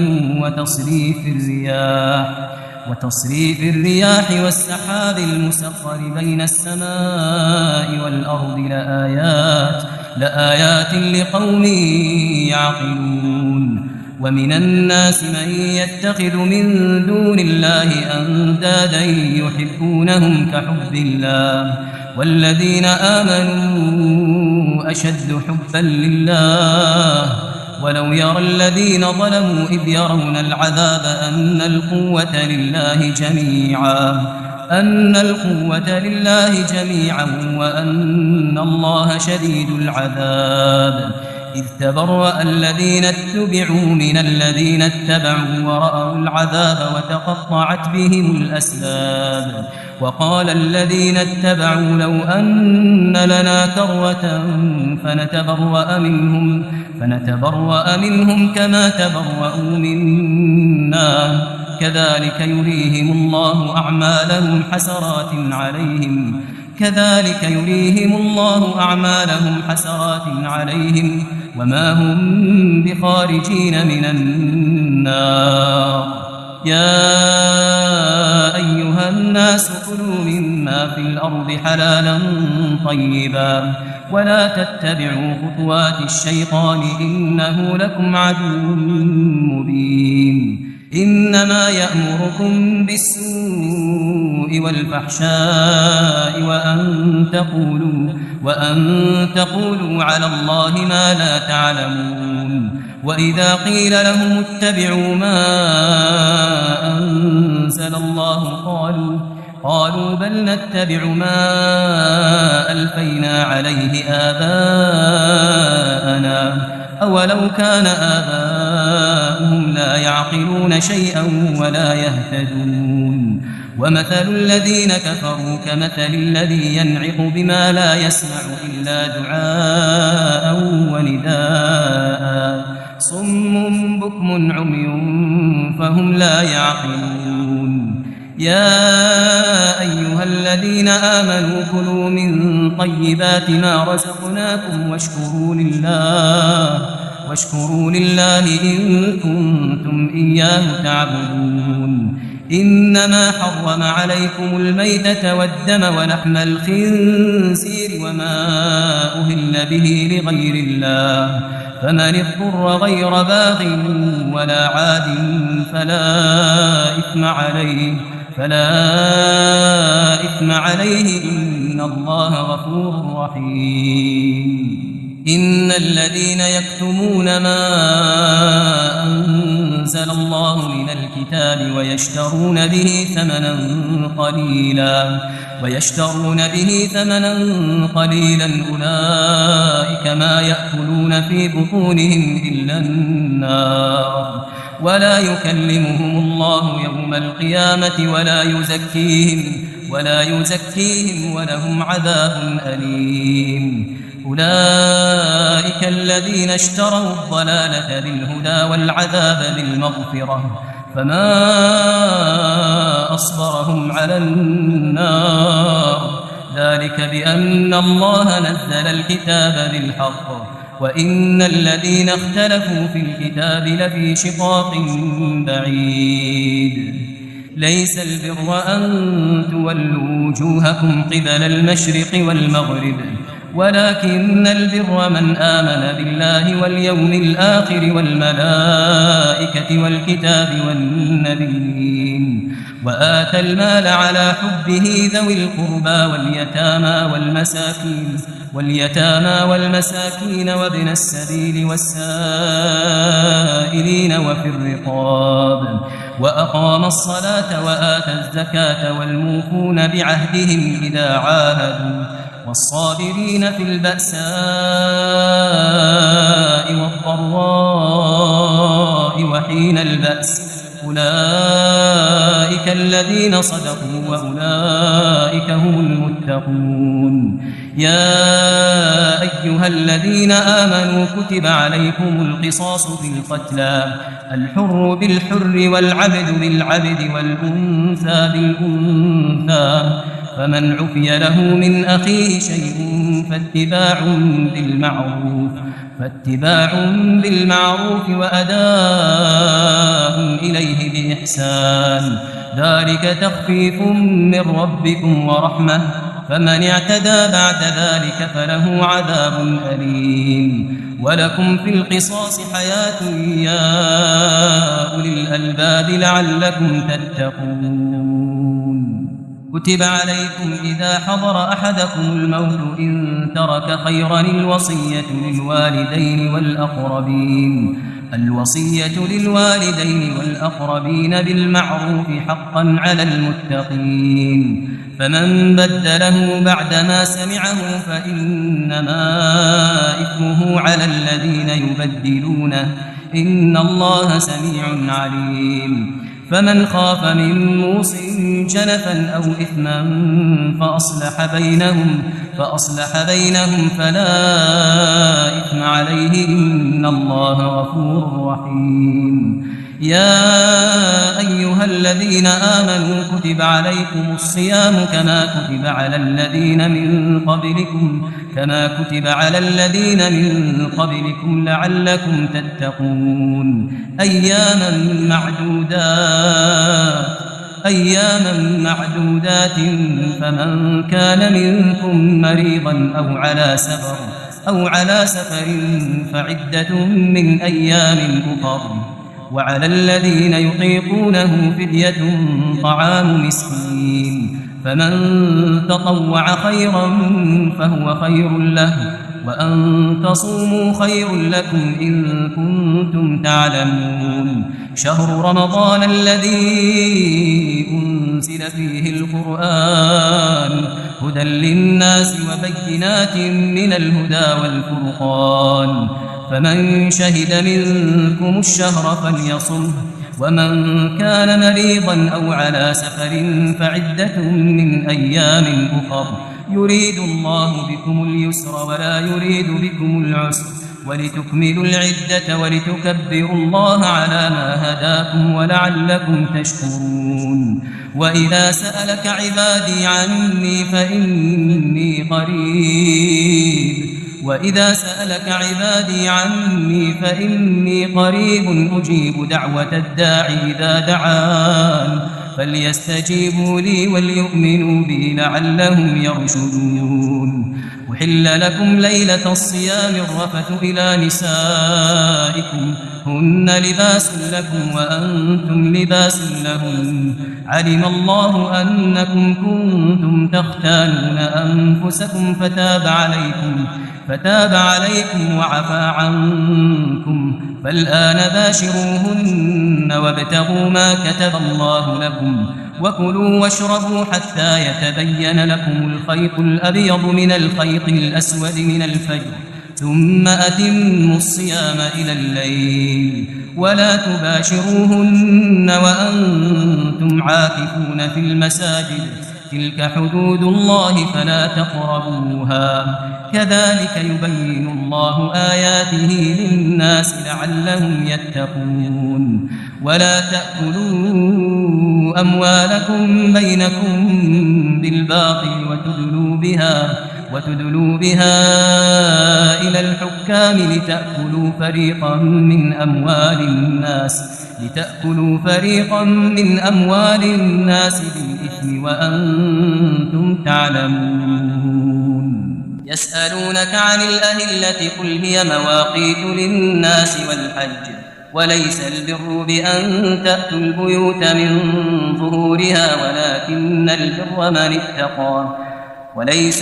وتصريف الرياح والسحاب المسخر بين السماء والأرض لآيات لقوم يعقلون ومن الناس من يتخذ من دون الله أندادا يحبونهم كحب الله والذين آمنوا أشد حبا لله ولو يرى الذين ظلموا إذ يرون العذاب أن القوة لله جميعا وأن الله شديد العذاب إذ تبرأ الذين اتبعوا من الذين اتبعوا ورأوا العذاب وتقطعت بهم الأسباب وقال الذين اتبعوا لو أن لنا كرة فنتبرأ منهم كما تبرأوا منا كذلك يريهم الله أعمالهم حسرات عليهم وما هم بخارجين من النار يا أيها الناس كلوا مما في الأرض حلالا طيبا ولا تتبعوا خطوات الشيطان إنه لكم عدو مبين إنما يأمركم بالسوء والفحشاء وأن تقولوا على الله ما لا تعلمون وإذا قيل لهم اتبعوا ما أنزل الله قالوا بل نتبع ما ألفينا عليه آباءنا أولو كان آباؤهم لا يعقلون شيئا ولا يهتدون ومثل الذين كفروا كمثل الذي ينعق بما لا يسمع إلا دعاء ونداء صم بكم عمي فهم لا يعقلون يا أيها الذين آمنوا كلوا من طيبات ما رزقناكم واشكروا لله إن كنتم إياه تعبدون إنما حرم عليكم الميتة والدم ولحم الخنزير وما أهل به لغير الله فمن اضطر غير باغ ولا عاد فلا إثم عليه إن الله غفور رحيم إن الذين يكتمون ما أنزل أنزل الله من الكتاب ويشترون به ثمنا قليلا أولئك ما يأكلون في بطونهم إلا النار ولا يكلمهم الله يوم القيامة ولا يزكيهم ولهم عذاب أليم. أولئك الذين اشتروا الضلالة بالهدى والعذاب بالمغفرة فما أصبرهم على النار ذلك بأن الله نزل الكتاب بالحق وإن الذين اختلفوا في الكتاب لفي شقاق بعيد. ليس البر أن تولوا وجوهكم قبل المشرق والمغرب ولكن البر من آمن بالله واليوم الآخر والملائكة والكتاب والنبيين وآتى المال على حبه ذوي القربى واليتامى والمساكين وابن السبيل والسائلين وفي الرقاب وأقام الصلاة وآتى الزكاة والموفون بعهدهم إذا عاهدوا والصابرين في البأساء والضراء وحين البأس أولئك الذين صدقوا وأولئك هم المتقون. يا أيها الذين آمنوا كتب عليكم القصاص في القتلى الحر بالحر والعبد بالعبد والأنثى بالأنثى فمن عفي له من أخيه شيء فاتباع بالمعروف وأداء إليه بإحسان ذلك تخفيف من ربكم ورحمة فمن اعتدى بعد ذلك فله عذاب أليم. ولكم في القصاص حياة يا أولي الألباب لعلكم تتقون. كتب عليكم إذا حضر أحدكم الموت إن ترك خيرا الوصية للوالدين والأقربين بالمعروف حقا على المتقين فمن بدله بعدما سمعه فإنما إثمه على الذين يبدلونه إن الله سميع عليم. فمن خاف من موص جنفا أو إثما فأصلح بينهم فلا إثم عليه إن الله غفور رحيم. يا أيها الذين آمنوا كتب عليكم الصيام كما كتب على الذين من قبلكم لعلكم تتقون. أياما معدودات فمن كان منكم مريضا أو على سفر فعدة من أيام أخر وعلى الذين يطيقونه فدية طعام مسكين فمن تطوع خيرا فهو خير له وأن تصوموا خير لكم إن كنتم تعلمون. شهر رمضان الذي أنزل فيه القرآن هدى للناس وبينات من الهدى والفرقان فمن شهد منكم الشهر فليصمه ومن كان مريضا أو على سفر فعدة من أيام أخر يريد الله بكم اليسر ولا يريد بكم العسر ولتكملوا العدة ولتكبروا الله على ما هداكم ولعلكم تشكرون. وإذا سألك عبادي عني فإني قريب أجيب دعوة الداعي إذا دعان فليستجيبوا لي وليؤمنوا بي لعلهم يرشدون. أحل لكم ليلة الصيام الرفث إلى نسائكم هن لباس لكم وأنتم لباس لهن علم الله أنكم كنتم تختانون أنفسكم فتاب عليكم وعفى عنكم فالآن باشروهن وابتغوا ما كتب الله لكم وكلوا واشربوا حتى يتبين لكم الخيط الأبيض من الخيط الأسود من الفجر ثم أتموا الصيام إلى الليل ولا تباشروهن وأنتم عاكفون في المساجد تلك حدود الله فلا تقربوها كذلك يبين الله آياته للناس لعلهم يتقون ولا تأكلوا أموالكم بينكم بالباطل وتدلوا بها إلى الحكام لتأكلوا فريقا من أموال الناس بالإثم وأنتم تعلمون يسألونك عن الأهلة قل هي مواقيت للناس والحج وليس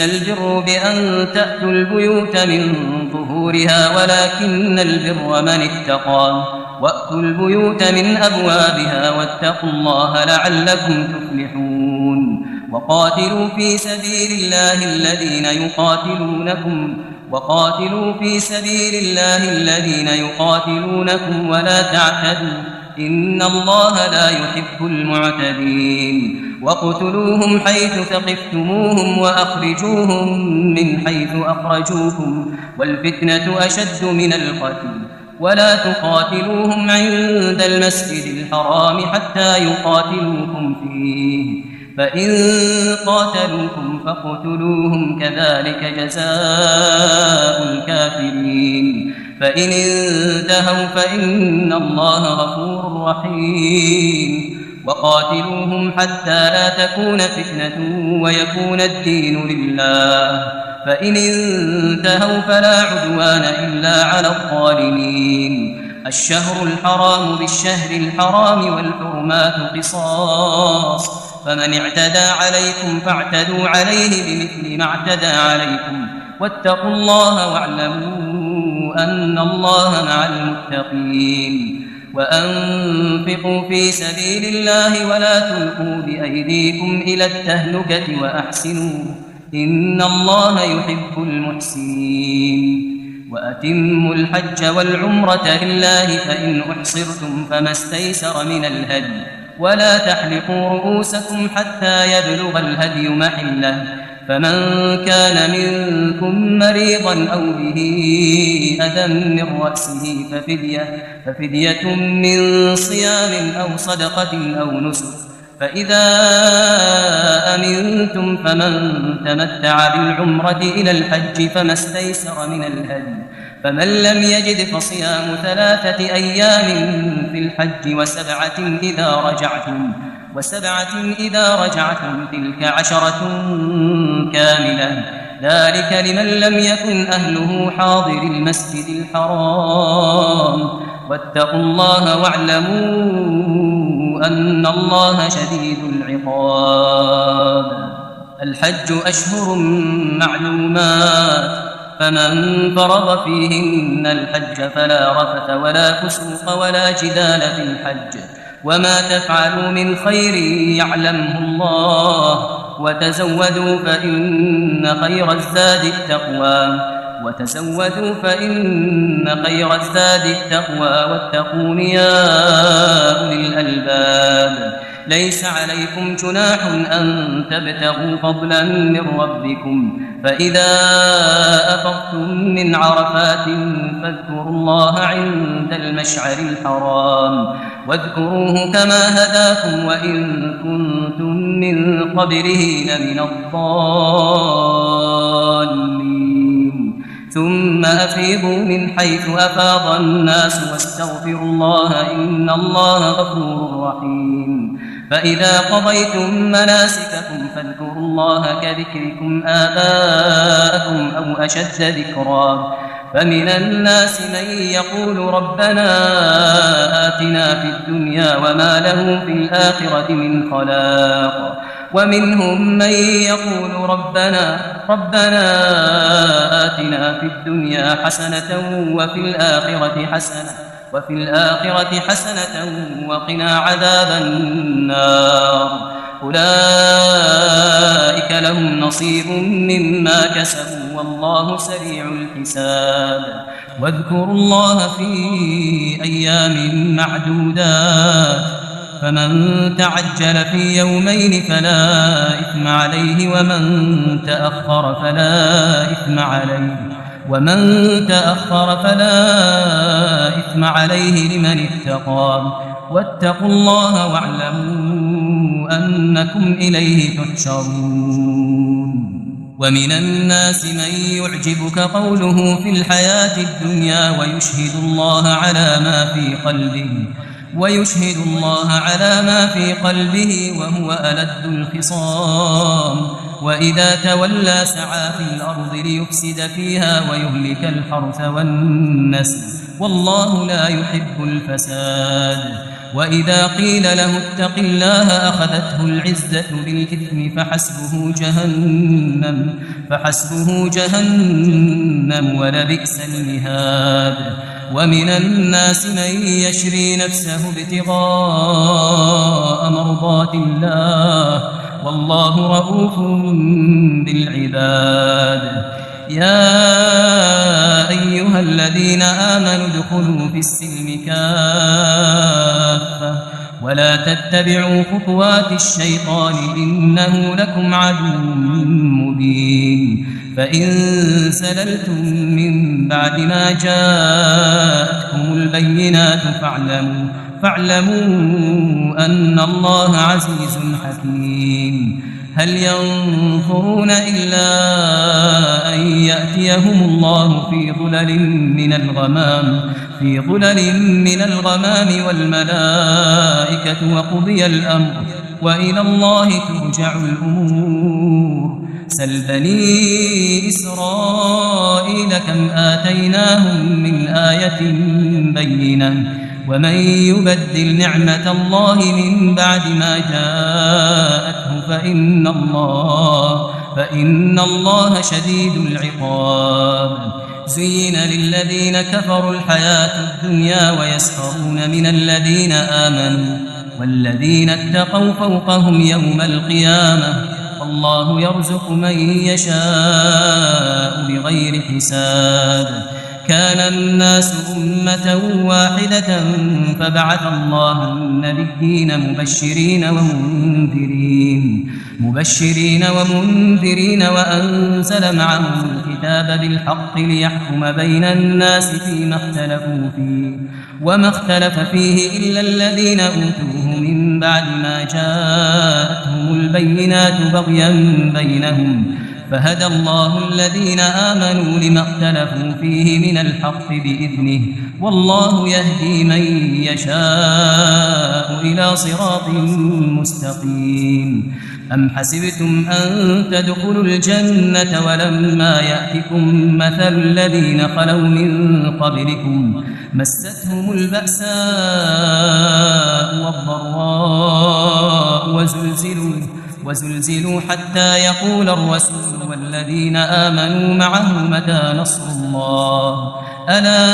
البر بأن تأتوا البيوت من ظهورها ولكن البر من اتقى وأتوا البيوت من أبوابها واتقوا الله لعلكم تفلحون وقاتلوا في سبيل الله الذين يقاتلونكم ولا تعتدوا إن الله لا يحب المعتدين واقتلوهم حيث ثقفتموهم وأخرجوهم من حيث أخرجوكم والفتنة أشد من القتل ولا تقاتلوهم عند المسجد الحرام حتى يقاتلوكم فيه فإن قاتلوكم فاقتلوهم كذلك جزاء الكافرين فإن انتهوا فإن الله غفور رحيم وقاتلوهم حتى لا تكون فتنة ويكون الدين لله فإن انتهوا فلا عدوان إلا على الظالمين الشهر الحرام بالشهر الحرام والحرمات قصاص فمن اعتدى عليكم فاعتدوا عليه بمثل ما اعتدى عليكم واتقوا الله واعلموا أن الله مع المتقين وأنفقوا في سبيل الله ولا تلقوا بأيديكم إلى التهلكة وأحسنوا إن الله يحب المحسنين وأتموا الحج والعمرة لله فإن أحصرتم فما استيسر من الهدي ولا تحلقوا رؤوسكم حتى يبلغ الهدي محله فمن كان منكم مريضا أو به أذى من رأسه ففدية من صيام أو صدقة أو نسك فإذا أمنتم فمن تمتع بالعمرة إلى الحج فما استيسر من الهدي فمن لم يجد فصيام 3 أيام في الحج وسبعة إذا رجعتم تلك 10 كاملة ذلك لمن لم يكن أهله حاضر المسجد الحرام واتقوا الله واعلموا أن الله شديد العقاب الحج أشهر معلومات فمن فرض فيهن الحج فلا رفث ولا فسوق ولا جدال في الحج وما تفعلوا من خير يعلمه الله وتزودوا فإن خير الزاد التقوى واتقون يا أولي الألباب ليس عليكم جناح أن تبتغوا فضلا من ربكم فإذا أفضتم من عرفات فاذكروا الله عند المشعر الحرام واذكروه كما هداكم وإن كنتم من قبله لمن الضالين ثم أفيضوا من حيث أفاض الناس واستغفروا الله إن الله غفور رحيم فإذا قضيتم مناسككم فاذكروا الله كذكركم آباءكم أو أشد ذكرا فمن الناس من يقول ربنا آتنا في الدنيا وما له في الآخرة من خلاق ومنهم من يقول ربنا آتنا في الدنيا حسنة وفي الآخرة حسنة وفي الآخرة حسنة وقنا عذاب النار أولئك لهم نصيب مما كسبوا والله سريع الحساب واذكروا الله في أيام معدودات فمن تعجل في يومين فلا إثم عليه ومن تأخر فلا إثم عليه لمن اتقى واتقوا الله واعلموا أنكم إليه تحشرون ومن الناس من يعجبك قوله في الحياة الدنيا ويشهد الله على ما في قلبه وهو ألد الخصام وإذا تولى سعى في الأرض ليفسد فيها ويهلك الحرث والنسل والله لا يحب الفساد وإذا قيل له اتق الله أخذته العزة بالإثم فحسبه جهنم ولبئس المهاد ومن الناس من يشري نفسه ابتغاء مرضات الله والله رؤوف بالعباد يا أيها الذين آمنوا ادخلوا في السلم كافة ولا تتبعوا خطوات الشيطان إنه لكم عدو مبين فإن زللتم من بعد ما جاءتكم البينات فاعلموا أن الله عزيز حكيم هل ينظرون إلا أن يأتيهم الله في ظلل من الغمام والملائكة وقضي الأمر وإلى الله ترجع الأمور سل بني إسرائيل كم آتيناهم من آية بينة ومن يبدل نعمة الله من بعد ما جاءته فإن الله شديد العقاب زين للذين كفروا الحياة الدنيا ويسخرون من الذين آمنوا والذين اتقوا فوقهم يوم القيامة والله يرزق من يشاء بغير حساب كان الناس أمة واحدة فبعث الله النبيين مبشرين ومنذرين وأنزل معهم الكتاب بالحق ليحكم بين الناس فيما اختلفوا فيه وما اختلف فيه إلا الذين أوتوه من بعد ما جاءتهم البينات بغيا بينهم فهدى الله الذين آمنوا لما اختلفوا فيه من الحق بإذنه والله يهدي من يشاء إلى صراط مستقيم أم حسبتم أن تدخلوا الجنة ولما يأتكم مثل الذين خلوا من قبلكم مستهم البأساء والضراء وزلزلوا حتى يقول الرسول والذين آمنوا معه متى نصر الله ألا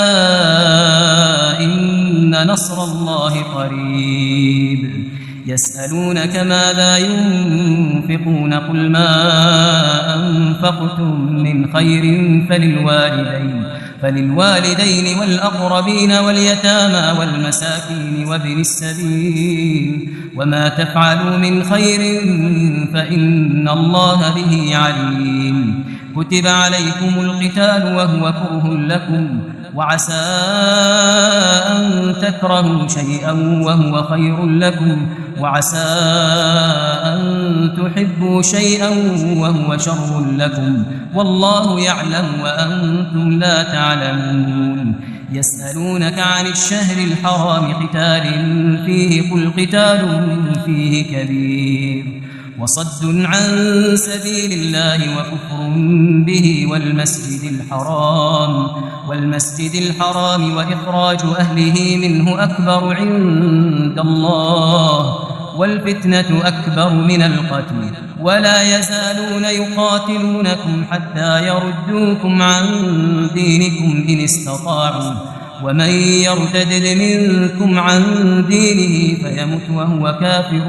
إن نصر الله قريب يسألونك ماذا ينفقون قل ما أنفقتم من خير فللوالدين والأقربين واليتامى والمساكين وابن السبيل وما تفعلوا من خير فإن الله به عليم كتب عليكم القتال وهو كره لكم وعسى أن تكرهوا شيئا وهو خير لكم وعسى أن تحبوا شيئا وهو شر لكم والله يعلم وأنتم لا تعلمون يسألونك عن الشهر الحرام قتال فيه قل قتال فيه كبير وصد عن سبيل الله وكفر به والمسجد الحرام وإخراج أهله منه أكبر عند الله والفتنة أكبر من القتل ولا يزالون يقاتلونكم حتى يردوكم عن دينكم إن استطاعوا ومن يرتد منكم عن دينه فيمت وهو كافر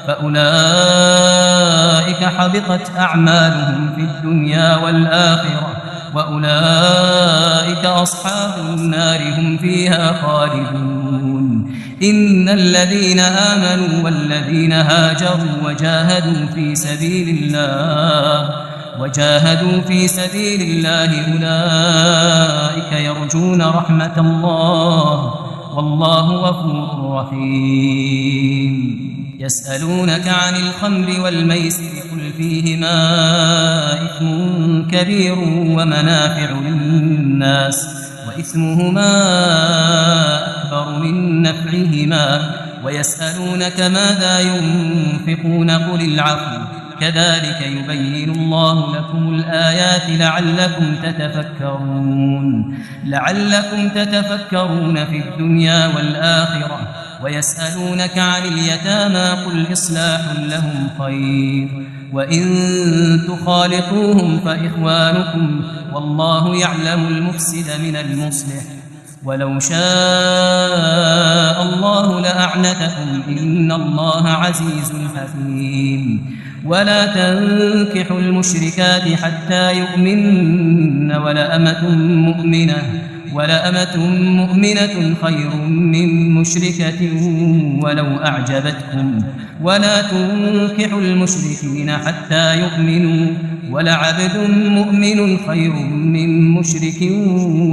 فأولئك حبطت أعمالهم في الدنيا والآخرة وأولئك أصحاب النار هم فيها خالدون. إن الذين آمنوا والذين هاجروا وجاهدوا في سبيل الله أولئك يرجون رحمة الله والله غفور رحيم. يسألونك عن الخمر والميسر قل فيهما إثم كبير ومنافع للناس وإثمهما أكبر من نفعهما ويسألونك ماذا ينفقون قل العفو كذلك يبين الله لكم الآيات لعلكم تتفكرون في الدنيا والآخرة. ويسألونك عن اليتامى قل إصلاح لهم خير وإن تخالطوهم فإخوانكم والله يعلم المفسد من المصلح ولو شاء الله لأعنتكم إن الله عزيز حكيم. ولا تنكحوا المشركات حتى يؤمن ولأمة مؤمنة خير من مشركة ولو أعجبتكم ولا تنكحوا المشركين حتى يؤمنوا ولعبد مؤمن خير من مشرك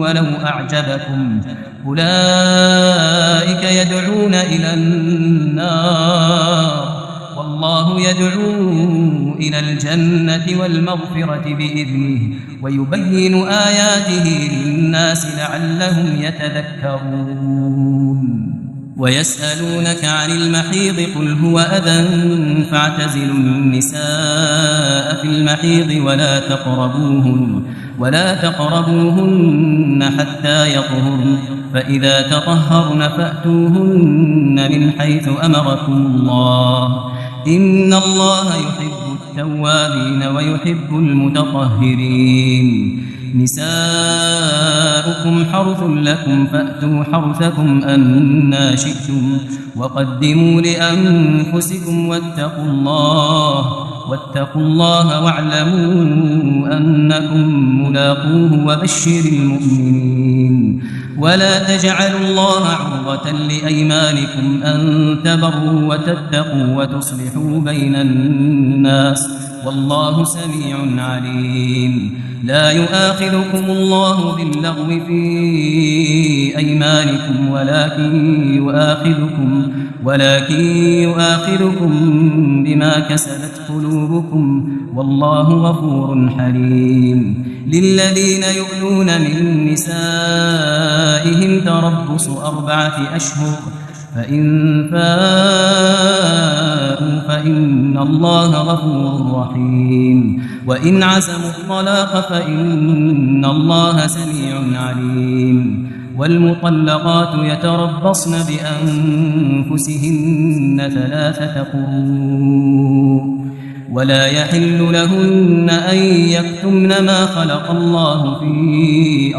ولو أعجبكم أولئك يدعون إلى النار والله يدعو إلى الجنة والمغفرة بإذنه ويبين آياته للناس لعلهم يتذكرون. ويسألونك عن المحيض قل هو أذى فاعتزلوا النساء في المحيض ولا تقربوهن حتى يطهرن فإذا تطهرن فأتوهن من حيث أمركم الله إن الله يحب التوابين ويحب المتطهرين. نساؤكم حرث لكم فأتوا حرثكم أنى شئتم وقدموا لأنفسكم واتقوا الله واعلموا أنكم ملاقوه وبشر المؤمنين. ولا تجعلوا الله عرضة لأيمانكم أن تبروا وتتقوا وتصلحوا بين الناس والله سميع عليم. لا يؤاخذكم الله باللغو في أيمانكم ولكن يؤاخذكم بما كسبت قلوبكم والله غفور حليم. للذين يؤلون من نسائهم تربص 4 أشهر فإن فاءوا فإن الله غفور رحيم وإن عزموا الطلاق فإن الله سميع عليم. والمطلقات يتربصن بأنفسهن 3 قروء ولا يحل لهن أن يكتمن ما خلق الله في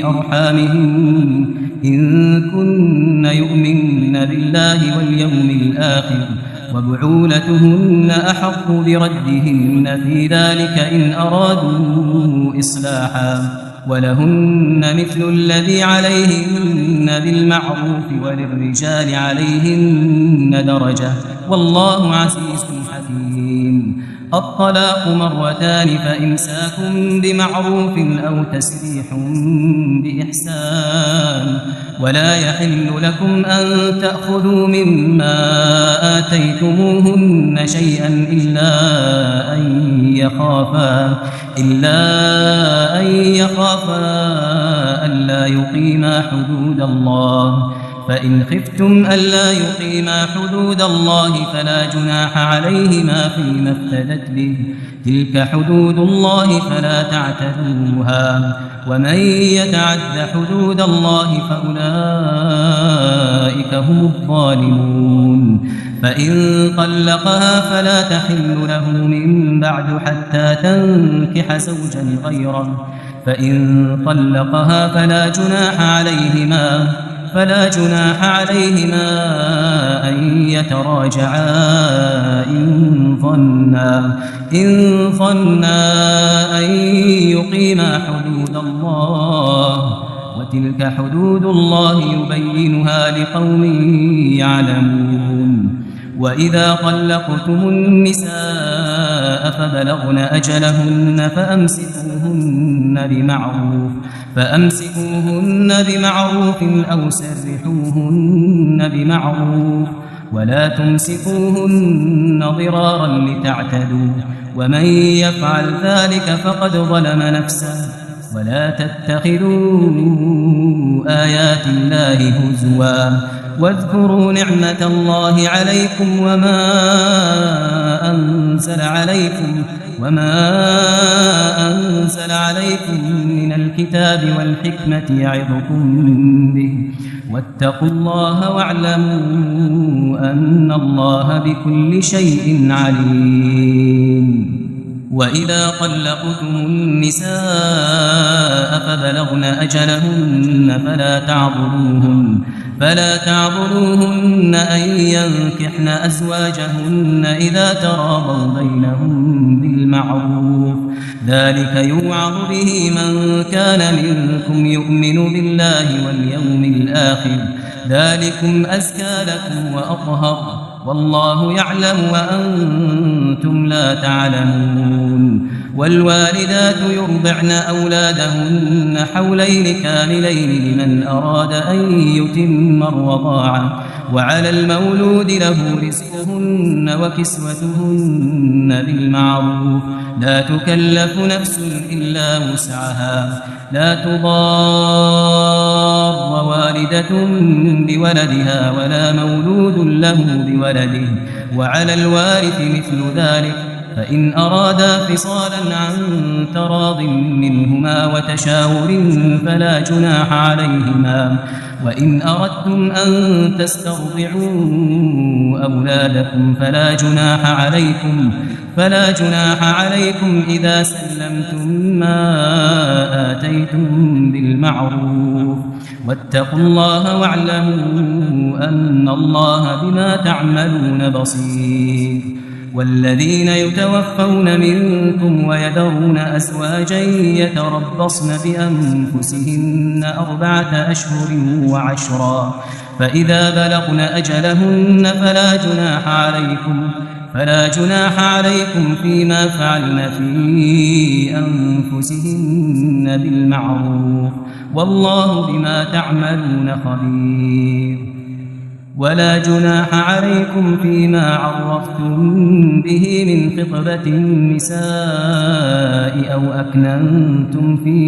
أرحامهن إن كن يؤمن بالله واليوم الآخر وبعولتهن أحق بردهن في ذلك إن أرادوا إصلاحا ولهن مثل الذي عليهن بالمعروف وللرجال عليهن درجة والله عزيز حكيم. الطلاق 2 فإمساك بمعروف أو تسريح بإحسان ولا يحل لكم أن تأخذوا مما آتيتموهن شيئا إلا أن يخافا ألا يقيما حدود الله فإن خفتم ألا يقيما حدود الله فلا جناح عليهما فيما افتدت به تلك حدود الله فلا تعتدوها ومن يتعد حدود الله فأولئك هم الظالمون. فإن طلقها فلا تحل له من بعد حتى تنكح زوجا غيره فإن طلقها فلا جناح عليهما أن يتراجعا إن ظنا أن يقيما حدود الله وتلك حدود الله يبينها لقوم يعلمون وإذا طلقتم النساء فبلغن أجلهن فأمسكوهن بمعروف أو سرحوهن بمعروف ولا تمسكوهن ضرارا لتعتدوا ومن يفعل ذلك فقد ظلم نفسه ولا تتخذوا آيات الله هزوا واذكروا نعمة الله عليكم وما أنزل عليكم من الكتاب والحكمة يعظكم به واتقوا الله واعلموا أن الله بكل شيء عليم وإذا طلقتم النساء فبلغن أجلهن فلا تعضلوهن أن ينكحن أزواجهن إذا تراضوا بينهم بالمعروف ذلك يوعظ به من كان منكم يؤمن بالله واليوم الآخر ذلكم أزكى لكم وأطهر والله يعلم وأنتم لا تعلمون والوالدات يرضعن أولادهن حولين كاملين لمن أراد أن يتم الرضاعة وعلى المولود له رزقهن وكسوتهن بالمعروف لا تكلف نفس إلا وسعها لا تضار والدة بولدها ولا مولود له بولده وعلى الوارث مثل ذلك فإن أرادا فصالا عن تراض منهما وتشاور فلا جناح عليهما وإن أردتم أن تسترضعوا أولادكم فلا جناح عليكم إذا سلمتم ما آتيتم بالمعروف واتقوا الله واعلموا أن الله بما تعملون بصير والذين يتوفون منكم ويذرون أزواجا يتربصن بأنفسهن 4 أشهر وعشرا فإذا بلغن أجلهن فلا جناح عليكم فيما فعلن في أنفسهن بالمعروف والله بما تعملون خبير ولا جناح عليكم فيما عرفتم به من خطبة النساء أو أكننتم في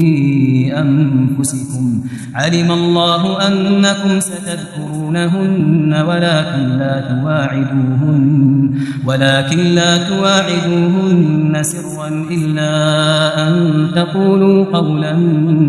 أنفسكم علم الله أنكم ستذكرونهن ولكن لا تواعدوهن سرا إلا أن تقولوا قولا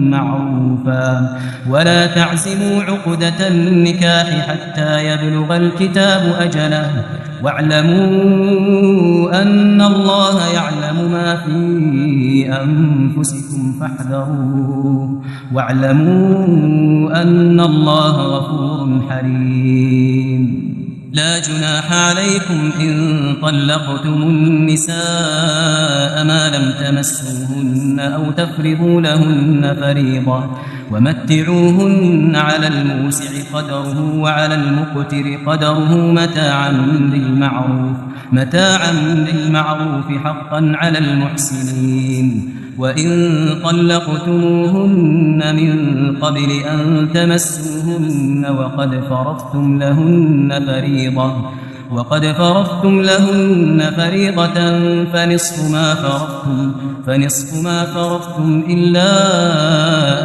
معروفا ولا تعزموا عقدة النكاح حتى يبلغ الكتاب أجله واعلموا أن الله يعلم ما في أنفسكم فاحذروه واعلموا أن الله غفور حليم لا جناح عليكم إن طلقتم النساء ما لم تمسوهن أو تفرضوا لهن فريضة ومتعوهن على الموسع قدره وعلى المقتر قدره متاعا بالمعروف حقا على المحسنين وإن طلقتموهن من قبل أن تمسوهن وقد فرضتم لهن فريضة فنصف ما فرضتم إلا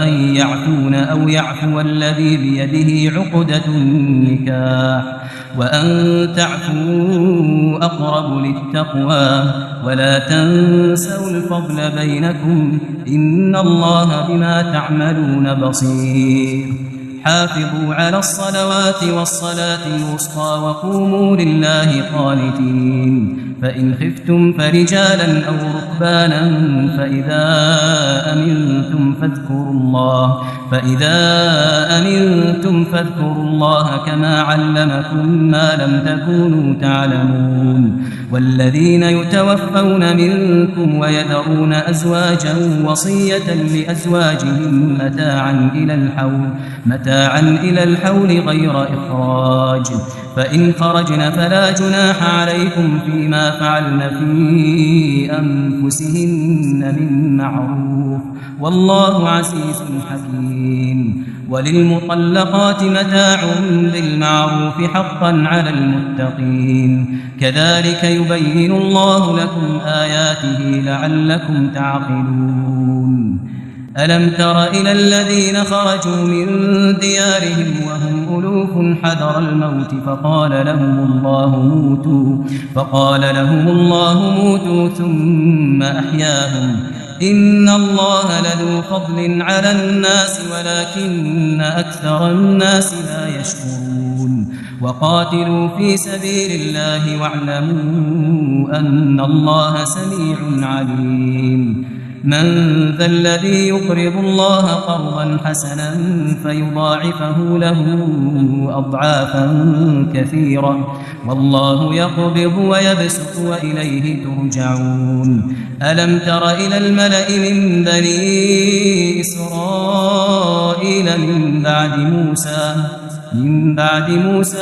أن يعفون أو يعفو الذي بيده عقدة النكاح وأن تعفوا أقرب للتقوى ولا تنسوا الفضل بينكم إن الله بما تعملون بصير حافظوا على الصلوات والصلاة الوسطى وقوموا لله قانتين فإن خفتم فرجالا أو ركبانا فإذا أمنتم فاذكروا الله كما علمكم ما لم تكونوا تعلمون والذين يتوفون منكم ويذرون أزواجا وصية لأزواجهم متاعا إلى الحول غير إخراج فإن خرجن فلا جناح عليكم فيما فعلن في أنفسهن من معروف والله عزيز حكيم وللمطلقات متاع بالمعروف حقا على المتقين كذلك يبين الله لكم آياته لعلكم تعقلون ألم تر إلى الذين خرجوا من ديارهم وهم ألوف حذر الموت فقال لهم الله موتوا ثم أحياهم إن الله لذو فضل على الناس ولكن أكثر الناس لا يشكرون وقاتلوا في سبيل الله واعلموا أن الله سميع عليم من ذا الذي يقرض الله قرضا حسنا فيضاعفه له أضعافا كثيرة والله يقبض ويبسط وإليه ترجعون ألم تر إلى الملأ من بني إسرائيل من بعد موسى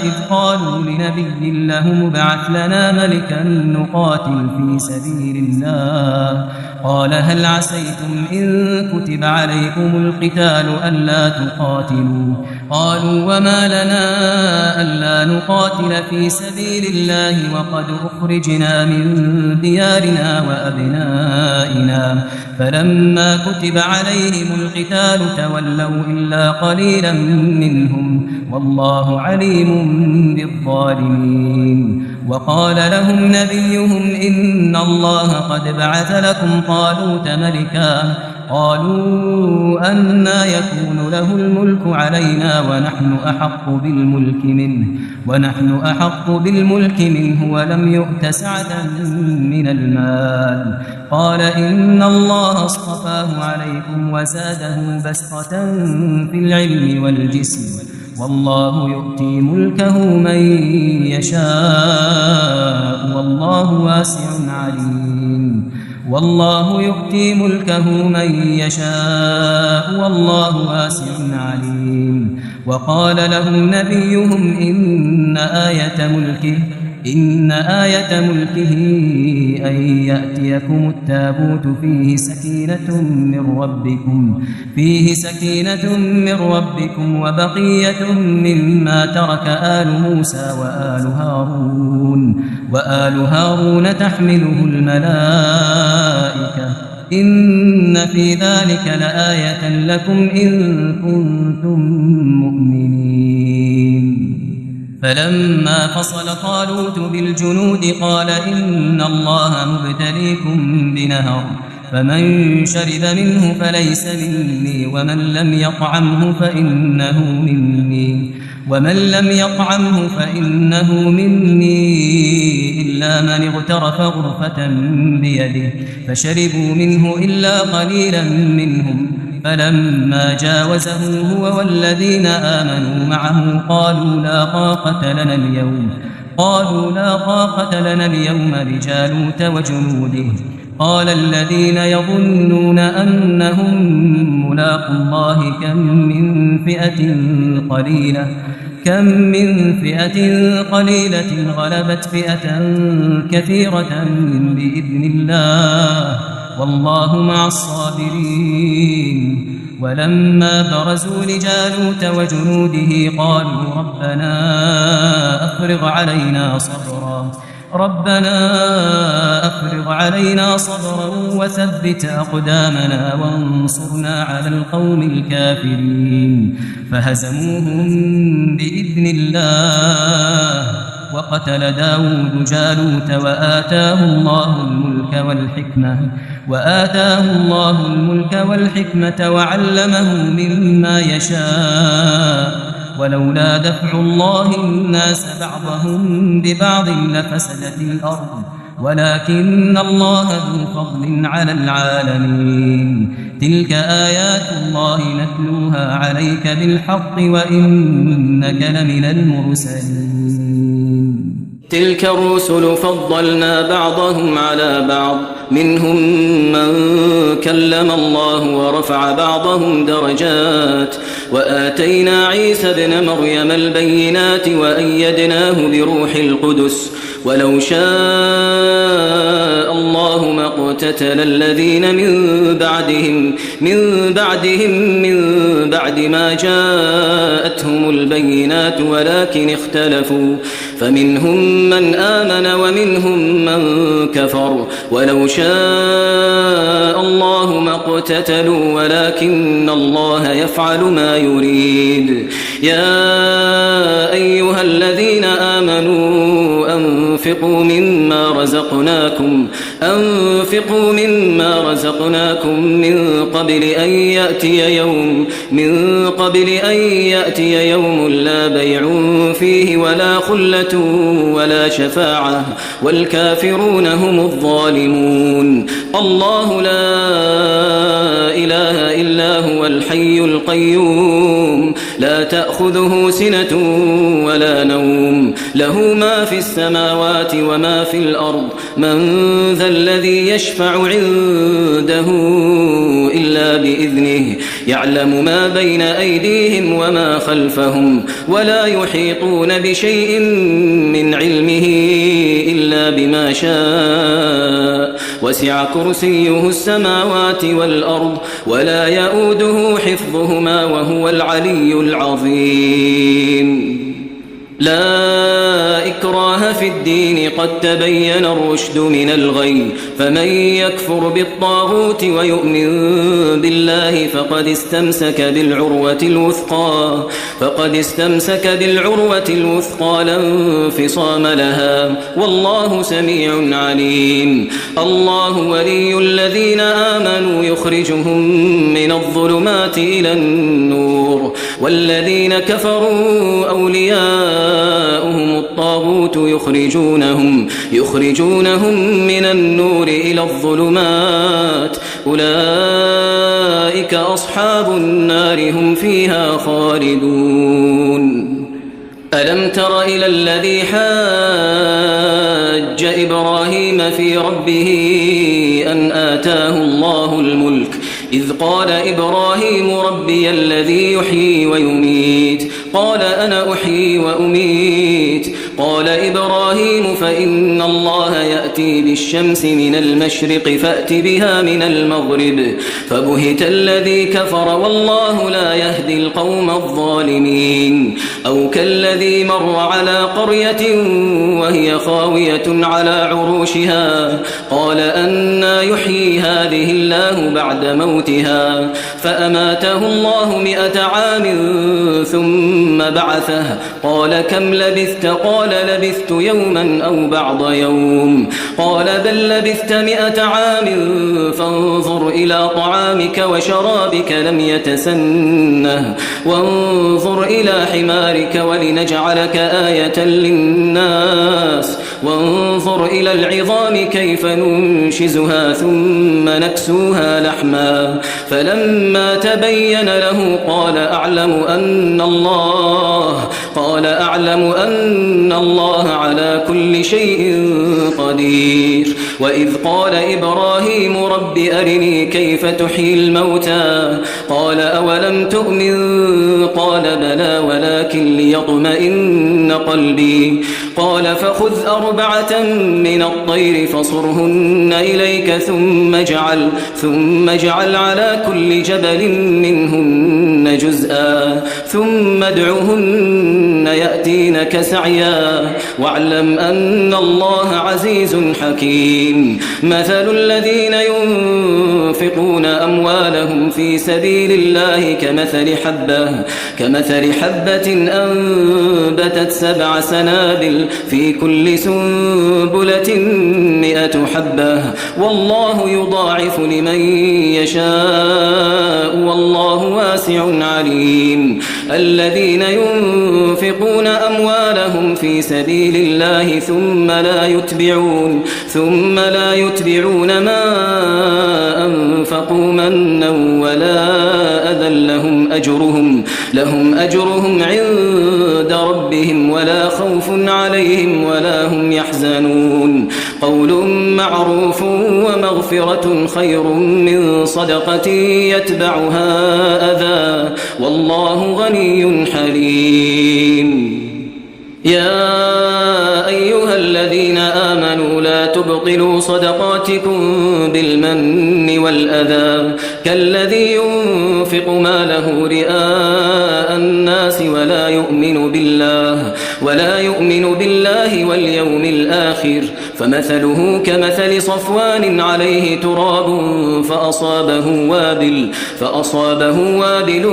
إذ قالوا لنبي له ابعث لنا ملكا نقاتل في سبيل الله قال هل عسيتم إن كتب عليكم القتال ألا تقاتلوا قالوا وما لنا ألا نقاتل في سبيل الله وقد أخرجنا من ديارنا وأبنائنا فلما كتب عليهم القتال تولوا إلا قليلا منهم والله عليم بالظالمين وقال لهم نبيهم إن الله قد بعث لكم طالوت ملكا قالوا أنى يكون له الملك علينا ونحن أحق بالملك منه ولم يؤت سعة من المال قال إن الله اصطفاه عليكم وزاده بسطة في العلم والجسم والله يؤتي ملكه من يشاء والله واسع عليم والله يؤتي ملكه من يشاء والله واسع عليم وقال لهم نبيهم إن آية ملكه أن يأتيكم التابوت فيه سكينة من ربكم وبقية مما ترك آل موسى وآل هارون تحمله الملائكة إن في ذلك لآية لكم إن كنتم مؤمنين فلما فصل طالوت بالجنود قال إن الله مبتليكم بنهر فمن شرب منه فليس مني ومن لم يطعمه فإنه مني إلا من اغترف غرفة بيده فشربوا منه إلا قليلا منهم فلما جاوزه هو والذين آمنوا معه قالوا لا طاقة لنا اليوم بجالوت وجنوده قال الذين يظنون أنهم ملاقو الله كم من فئة قليلة غلبت فئة كثيرة بإذن الله والله مع الصابرين ولما برزوا لجالوت وجنوده قالوا ربنا أفرغ علينا صبرا وثبت أقدامنا وانصرنا على القوم الكافرين فهزموهم بإذن الله وقتل داود جالوت وآتاه الله الملك والحكمة وعلمه مما يشاء ولولا دفع الله الناس بعضهم ببعض لفسدت الأرض ولكن الله ذو فضل على العالمين تلك آيات الله نتلوها عليك بالحق وإنك لمن المرسلين تلك الرسل فضلنا بعضهم على بعض منهم من كلم الله ورفع بعضهم درجات وآتينا عيسى ابن مريم البينات وأيدناه بروح القدس ولو شاء الله ما اقتتل الذين من بعد ما جاءتهم البينات ولكن اختلفوا فمنهم من آمن ومنهم من كفر ولو شاء الله ما اقتتلوا ولكن الله يفعل ما يريد يا أيها الذين آمنوا أنفقوا مما رزقناكم من قبل أن يأتي يوم لا بيع فيه ولا خلة ولا شفاعة والكافرون هم الظالمون الله لا إله إلا هو الحي القيوم لا تأخذه سنة ولا نوم له ما في السماوات وما في الأرض من ذا الذي يشفع عنده إلا بإذنه يعلم ما بين أيديهم وما خلفهم ولا يحيطون بشيء من علمه إلا بما شاء وسع كرسيه السماوات والأرض ولا يؤوده حفظهما وهو العلي العظيم لا إكراه في الدين قد تبين الرشد من الغي فمن يكفر بالطاغوت ويؤمن بالله فقد استمسك بالعروة الوثقى لا انفصام لها والله سميع عليم الله ولي الذين آمنوا يخرجهم من الظلمات إلى النور والذين كفروا أولياؤهم الطاغوت يخرجونهم من النور إلى الظلمات أولئك أصحاب النار هم فيها خالدون ألم تر إلى الذي حاج إبراهيم في ربه أن آتاه الله الملك إذ قال إبراهيم ربي الذي يحيي ويميت قال أنا أحيي وأميت قال إبراهيم فإن الله يأتي بالشمس من المشرق فأت بها من المغرب فبهت الذي كفر والله لا يهدي القوم الظالمين أو كالذي مر على قرية وهي خاوية على عروشها قال أنى يحيي هذه الله بعد موتها فأماته الله 100 عام ثم بعثه قال كم لبثت قال لبثت يوما أو بعض يوم قال بل لبثت 100 عام فانظر إلى طعامك وشرابك لم يتسنه وانظر إلى حمارك ولنجعلك آية للناس وانظر إلى العظام كيف ننشزها ثم نكسوها لحما فلما تبين له قال أعلم أن الله على كل شيء قدير وإذ قال إبراهيم رب أرني كيف تحيي الموتى قال أولم تؤمن قال بلى ولكن ليطمئن قلبي قال فخذ 4 من الطير فصرهن إليك ثم اجعل على كل جبل منهن جزءا ثم ادعهن يأتينك سعيا واعلم أن الله عزيز حكيم مثل الذين ينفقون أموالهم في سبيل الله كمثل حبة أنبتت 7 سنابل سنابل في كل سنبلة 100 حبة والله يضاعف لمن يشاء والله واسع عليم. الذين ينفقون أموالهم في سبيل الله ثم لا يتبعون ما أنفقوا منا ولا أذى لهم أجرهم عند ربهم ولا خوف عليهم ولا هم يحزنون. قول معروف ومغفرة خير من صدقة يتبعها أذى والله غني حليم. يا أيها الذين آمنوا لا تبطلوا صدقاتكم بالمن والأذى كالذي ينفق ماله رئاء الناس ولا يؤمن بالله واليوم الآخر فمثله كمثل صفوان عليه تراب فأصابه وابل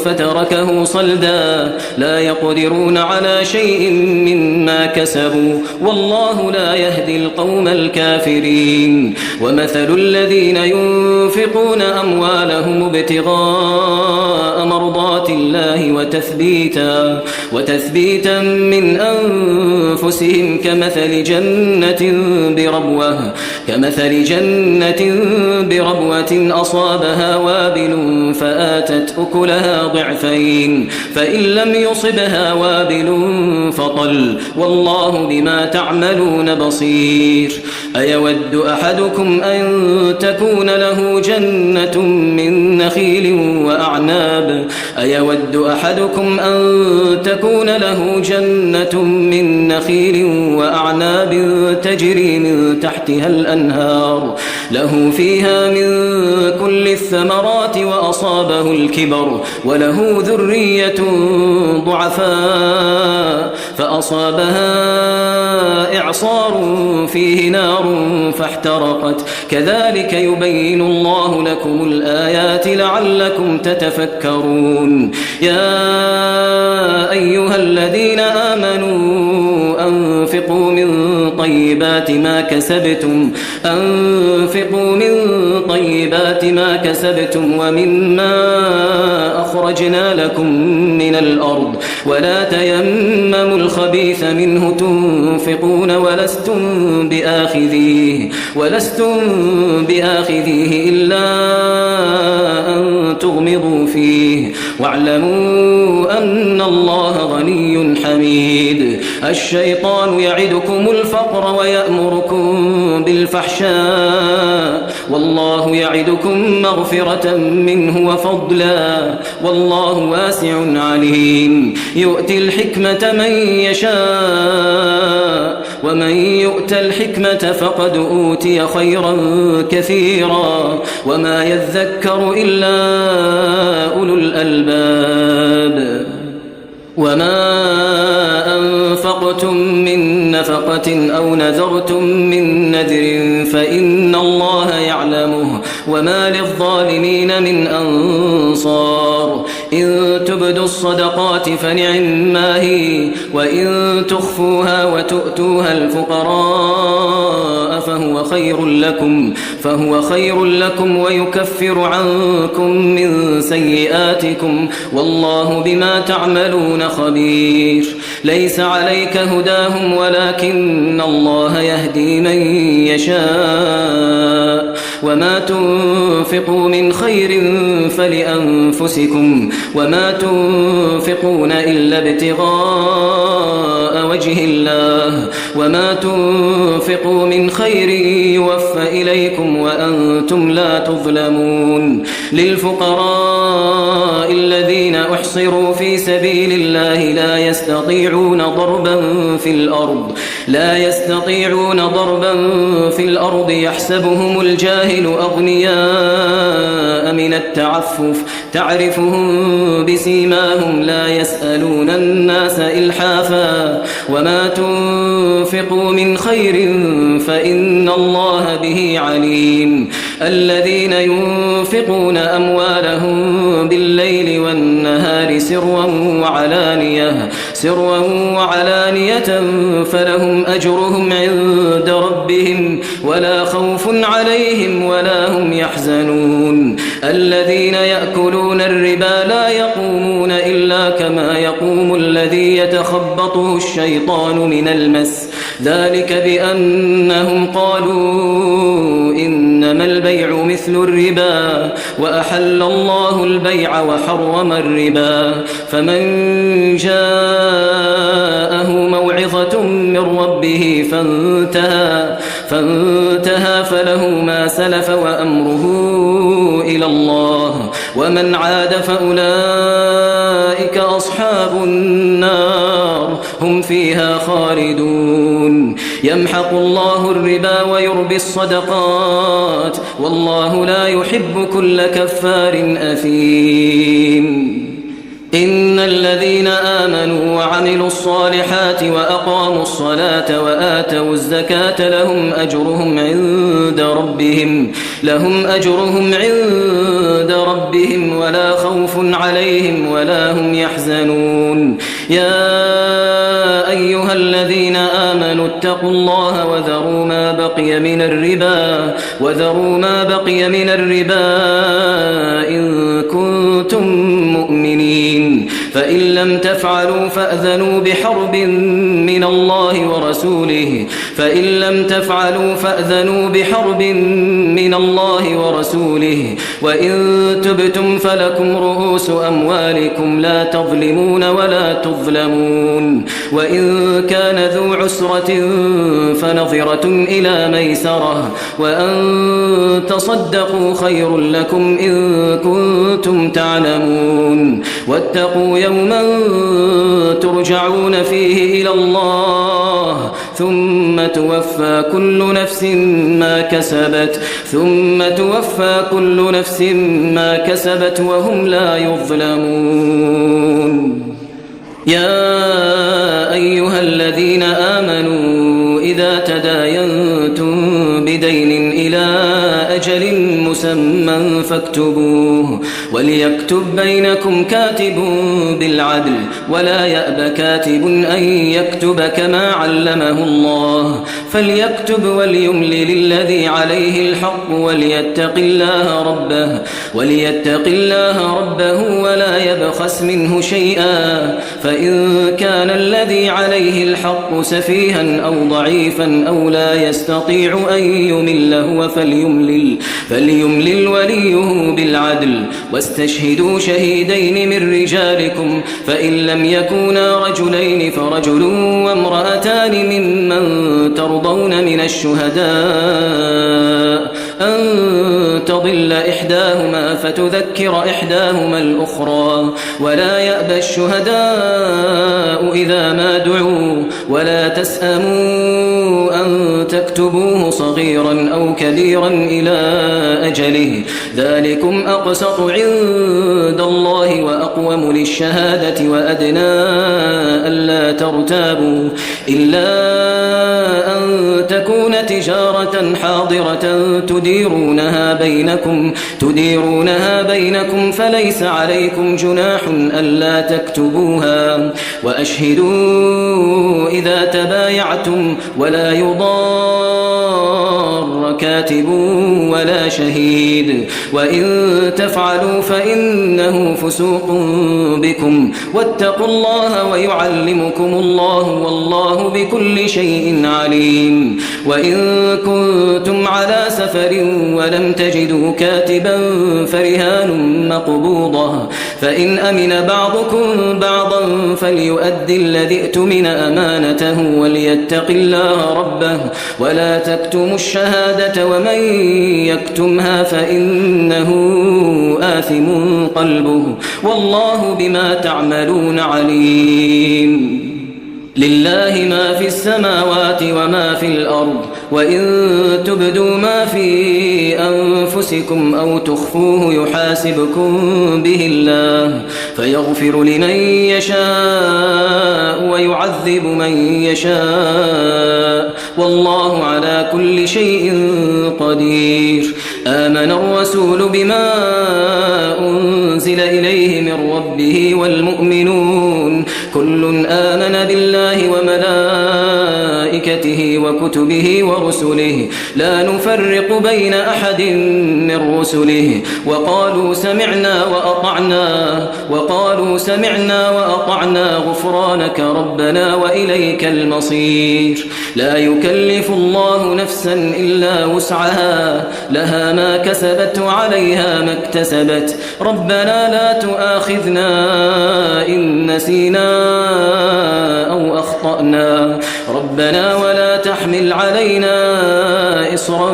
فتركه صلدا لا يقدرون على شيء مما كسبوا والله لا يهدي القوم الكافرين. ومثل الذين ينفقون أموالهم ابتغاء مرضات الله وتثبيتا من أنفسهم كمثل جنة بربوة أصابها وابل فآتت أكلها ضعفين فإن لم يصبها وابل فطل والله بما تعملون بصير. أيود أحدكم أن تكون له جنة من نخيل وأعناب تجري من تحتها الأنهار له فيها من كل الثمرات وأصابه الكبر وله ذرية ضعفاء فأصابها إعصار فيه نار فاحترقت كذلك يبين الله لكم الآيات لعلكم تتفكرون. يا أيها الذين آمنوا أنفقوا من طيبات ما كسبتم ومما أخرجنا لكم من الأرض ولا تيمموا الخبيث منه تنفقون ولستم بآخذيه إلا أن تغمضوا فيه واعلموا أن الله غني حميد. الشيطان يعدكم الفقر ويأمركم بالفحشاء والله يعدكم مغفرة منه وفضلا والله واسع عليم. يؤتي الحكمة من يشاء ومن يؤت الحكمة فقد أوتي خيرا كثيرا وما يذكر إلا أولو الألباب. وما أنفقتم من نفقة أو نذرتم من نذر فإن الله يعلمه وما للظالمين من أنصار. إن تبدوا الصدقات فنعما هي وإن تخفوها وتؤتوها الفقراء فهو خير لكم ويكفر عنكم من سيئاتكم والله بما تعملون خبير. ليس عليك هداهم ولكن الله يهدي من يشاء وما تنفقوا من خير فلأنفسكم وما تنفقون إلا ابتغاء وجه الله وما تنفقوا من خير يوفى إليكم وأنتم لا تظلمون. للفقراء الذين أحصروا في سبيل الله لا يستطيعون ضربا في الأرض يحسبهم الجاهل أغنياء من التعفف تعرفهم بسيماهم لا يسألون الناس إلحافا وما تنفقوا من خير فإن الله به عليم. الذين ينفقون أموالهم بالليل والنهار سروا وعلانية فلهم أجرهم عند ربهم ولا خوف عليهم ولا هم يحزنون الذين يأكلون الربا لا يقومون إلا كما يقوم الذي يتخبطه الشيطان من المس ذلك بأنهم قالوا إنما البيع مثل الربا وأحل الله البيع وحرم الربا فمن جاءه موعظة من ربه فانتهى فله ما سلف وأمره إلى الله ومن عاد فأولئك أصحاب النار هم فيها خالدون يمحق الله الربا ويربي الصدقات والله لا يحب كل كفار أثيم إن الذين آمنوا وعملوا الصالحات وأقاموا الصلاة وآتوا الزكاة لهم أجرهم عند ربهم ولا خوف عليهم ولا هم يحزنون يا أيها الذين آمنوا اتقوا الله وذروا ما بقي من الربا إن كنتم مؤمنين فإن لم تفعلوا فأذنوا بحرب من الله ورسوله وإن تبتم فلكم رؤوس أموالكم لا تظلمون ولا تظلمون وإن كان ذو عسرة فنظرة إلى ميسرة وأن تصدقوا خير لكم إن كنتم تعلمون واتقوا يوما ترجعون فيه إلى الله ثم توفى كل نفس ما كسبت وهم لا يظلمون يا أيها الذين آمنوا إذا تداينتم بدين إلى أجل مسمى فاكتبوه وليكتب بينكم كاتب بالعدل ولا يأب كاتب أن يكتب كما علمه الله فليكتب وليملل الذي عليه الحق وليتق الله ربه ولا يبخس منه شيئا فإن كان الذي عليه الحق سفيها أو ضعيفا أو لا يستطيع أن يمل هو فليملل وليه بالعدل واستشهدوا شهيدين من رجالكم فإن لم يكونا رجلين فرجل وامرأتان ممن ترضون من الشهداء أن تضل إحداهما فتذكر إحداهما الأخرى ولا يأبى الشهداء إذا ما دعوا ولا تسأموا أن تكتبوه صغيرا أو كبيرا إلى أجله ذلكم أقسط عند الله وأقوم للشهادة وأدنى ألا ترتابوا إلا أن تكون تجارة حاضرة تديرونها بينكم فليس عليكم جناح ألا تكتبوها وأشهدوا إذا تبايعتم ولا يضار كاتب ولا شهيد وإن تفعلوا فإنه فسوق بكم واتقوا الله ويعلمكم الله والله بكل شيء عليم وإن كنتم على سفر ولم تجدوا كاتبا فرهان مقبوضة فإن أمن بعضكم بعضا فليؤدي الذي ائتمن أمانته وليتق الله ربه ولا تكتموا الشهادة ومن يكتمها فإنه آثم قلبه والله بما تعملون عليم لله ما في السماوات وما في الأرض وإن تبدوا ما في أنفسكم أو تخفوه يحاسبكم به الله فيغفر لمن يشاء ويعذب من يشاء والله على كل شيء قدير آمن الرسول بما أنزل إليه من ربه والمؤمنون كل آمن بالله وملائكته وكتبه ورسله لا نفرق بين أحد من رسله وقالوا سمعنا وأطعنا غفرانك ربنا وإليك المصير لا يكلف الله نفسا إلا وسعها لها ما كسبت وعليها ما اكتسبت ربنا لا تؤاخذنا إن نسينا أو أخطأنا ربنا ولا تحمل علينا إصرا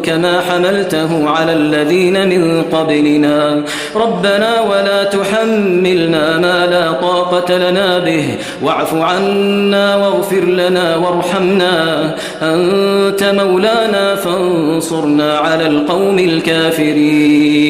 كما حملته على الذين من قبلنا ربنا ولا تحملنا ما لا طاقة لنا به واعف عنا واغفر لنا وارحمنا أنت مولانا فانصرنا على القوم الكافرين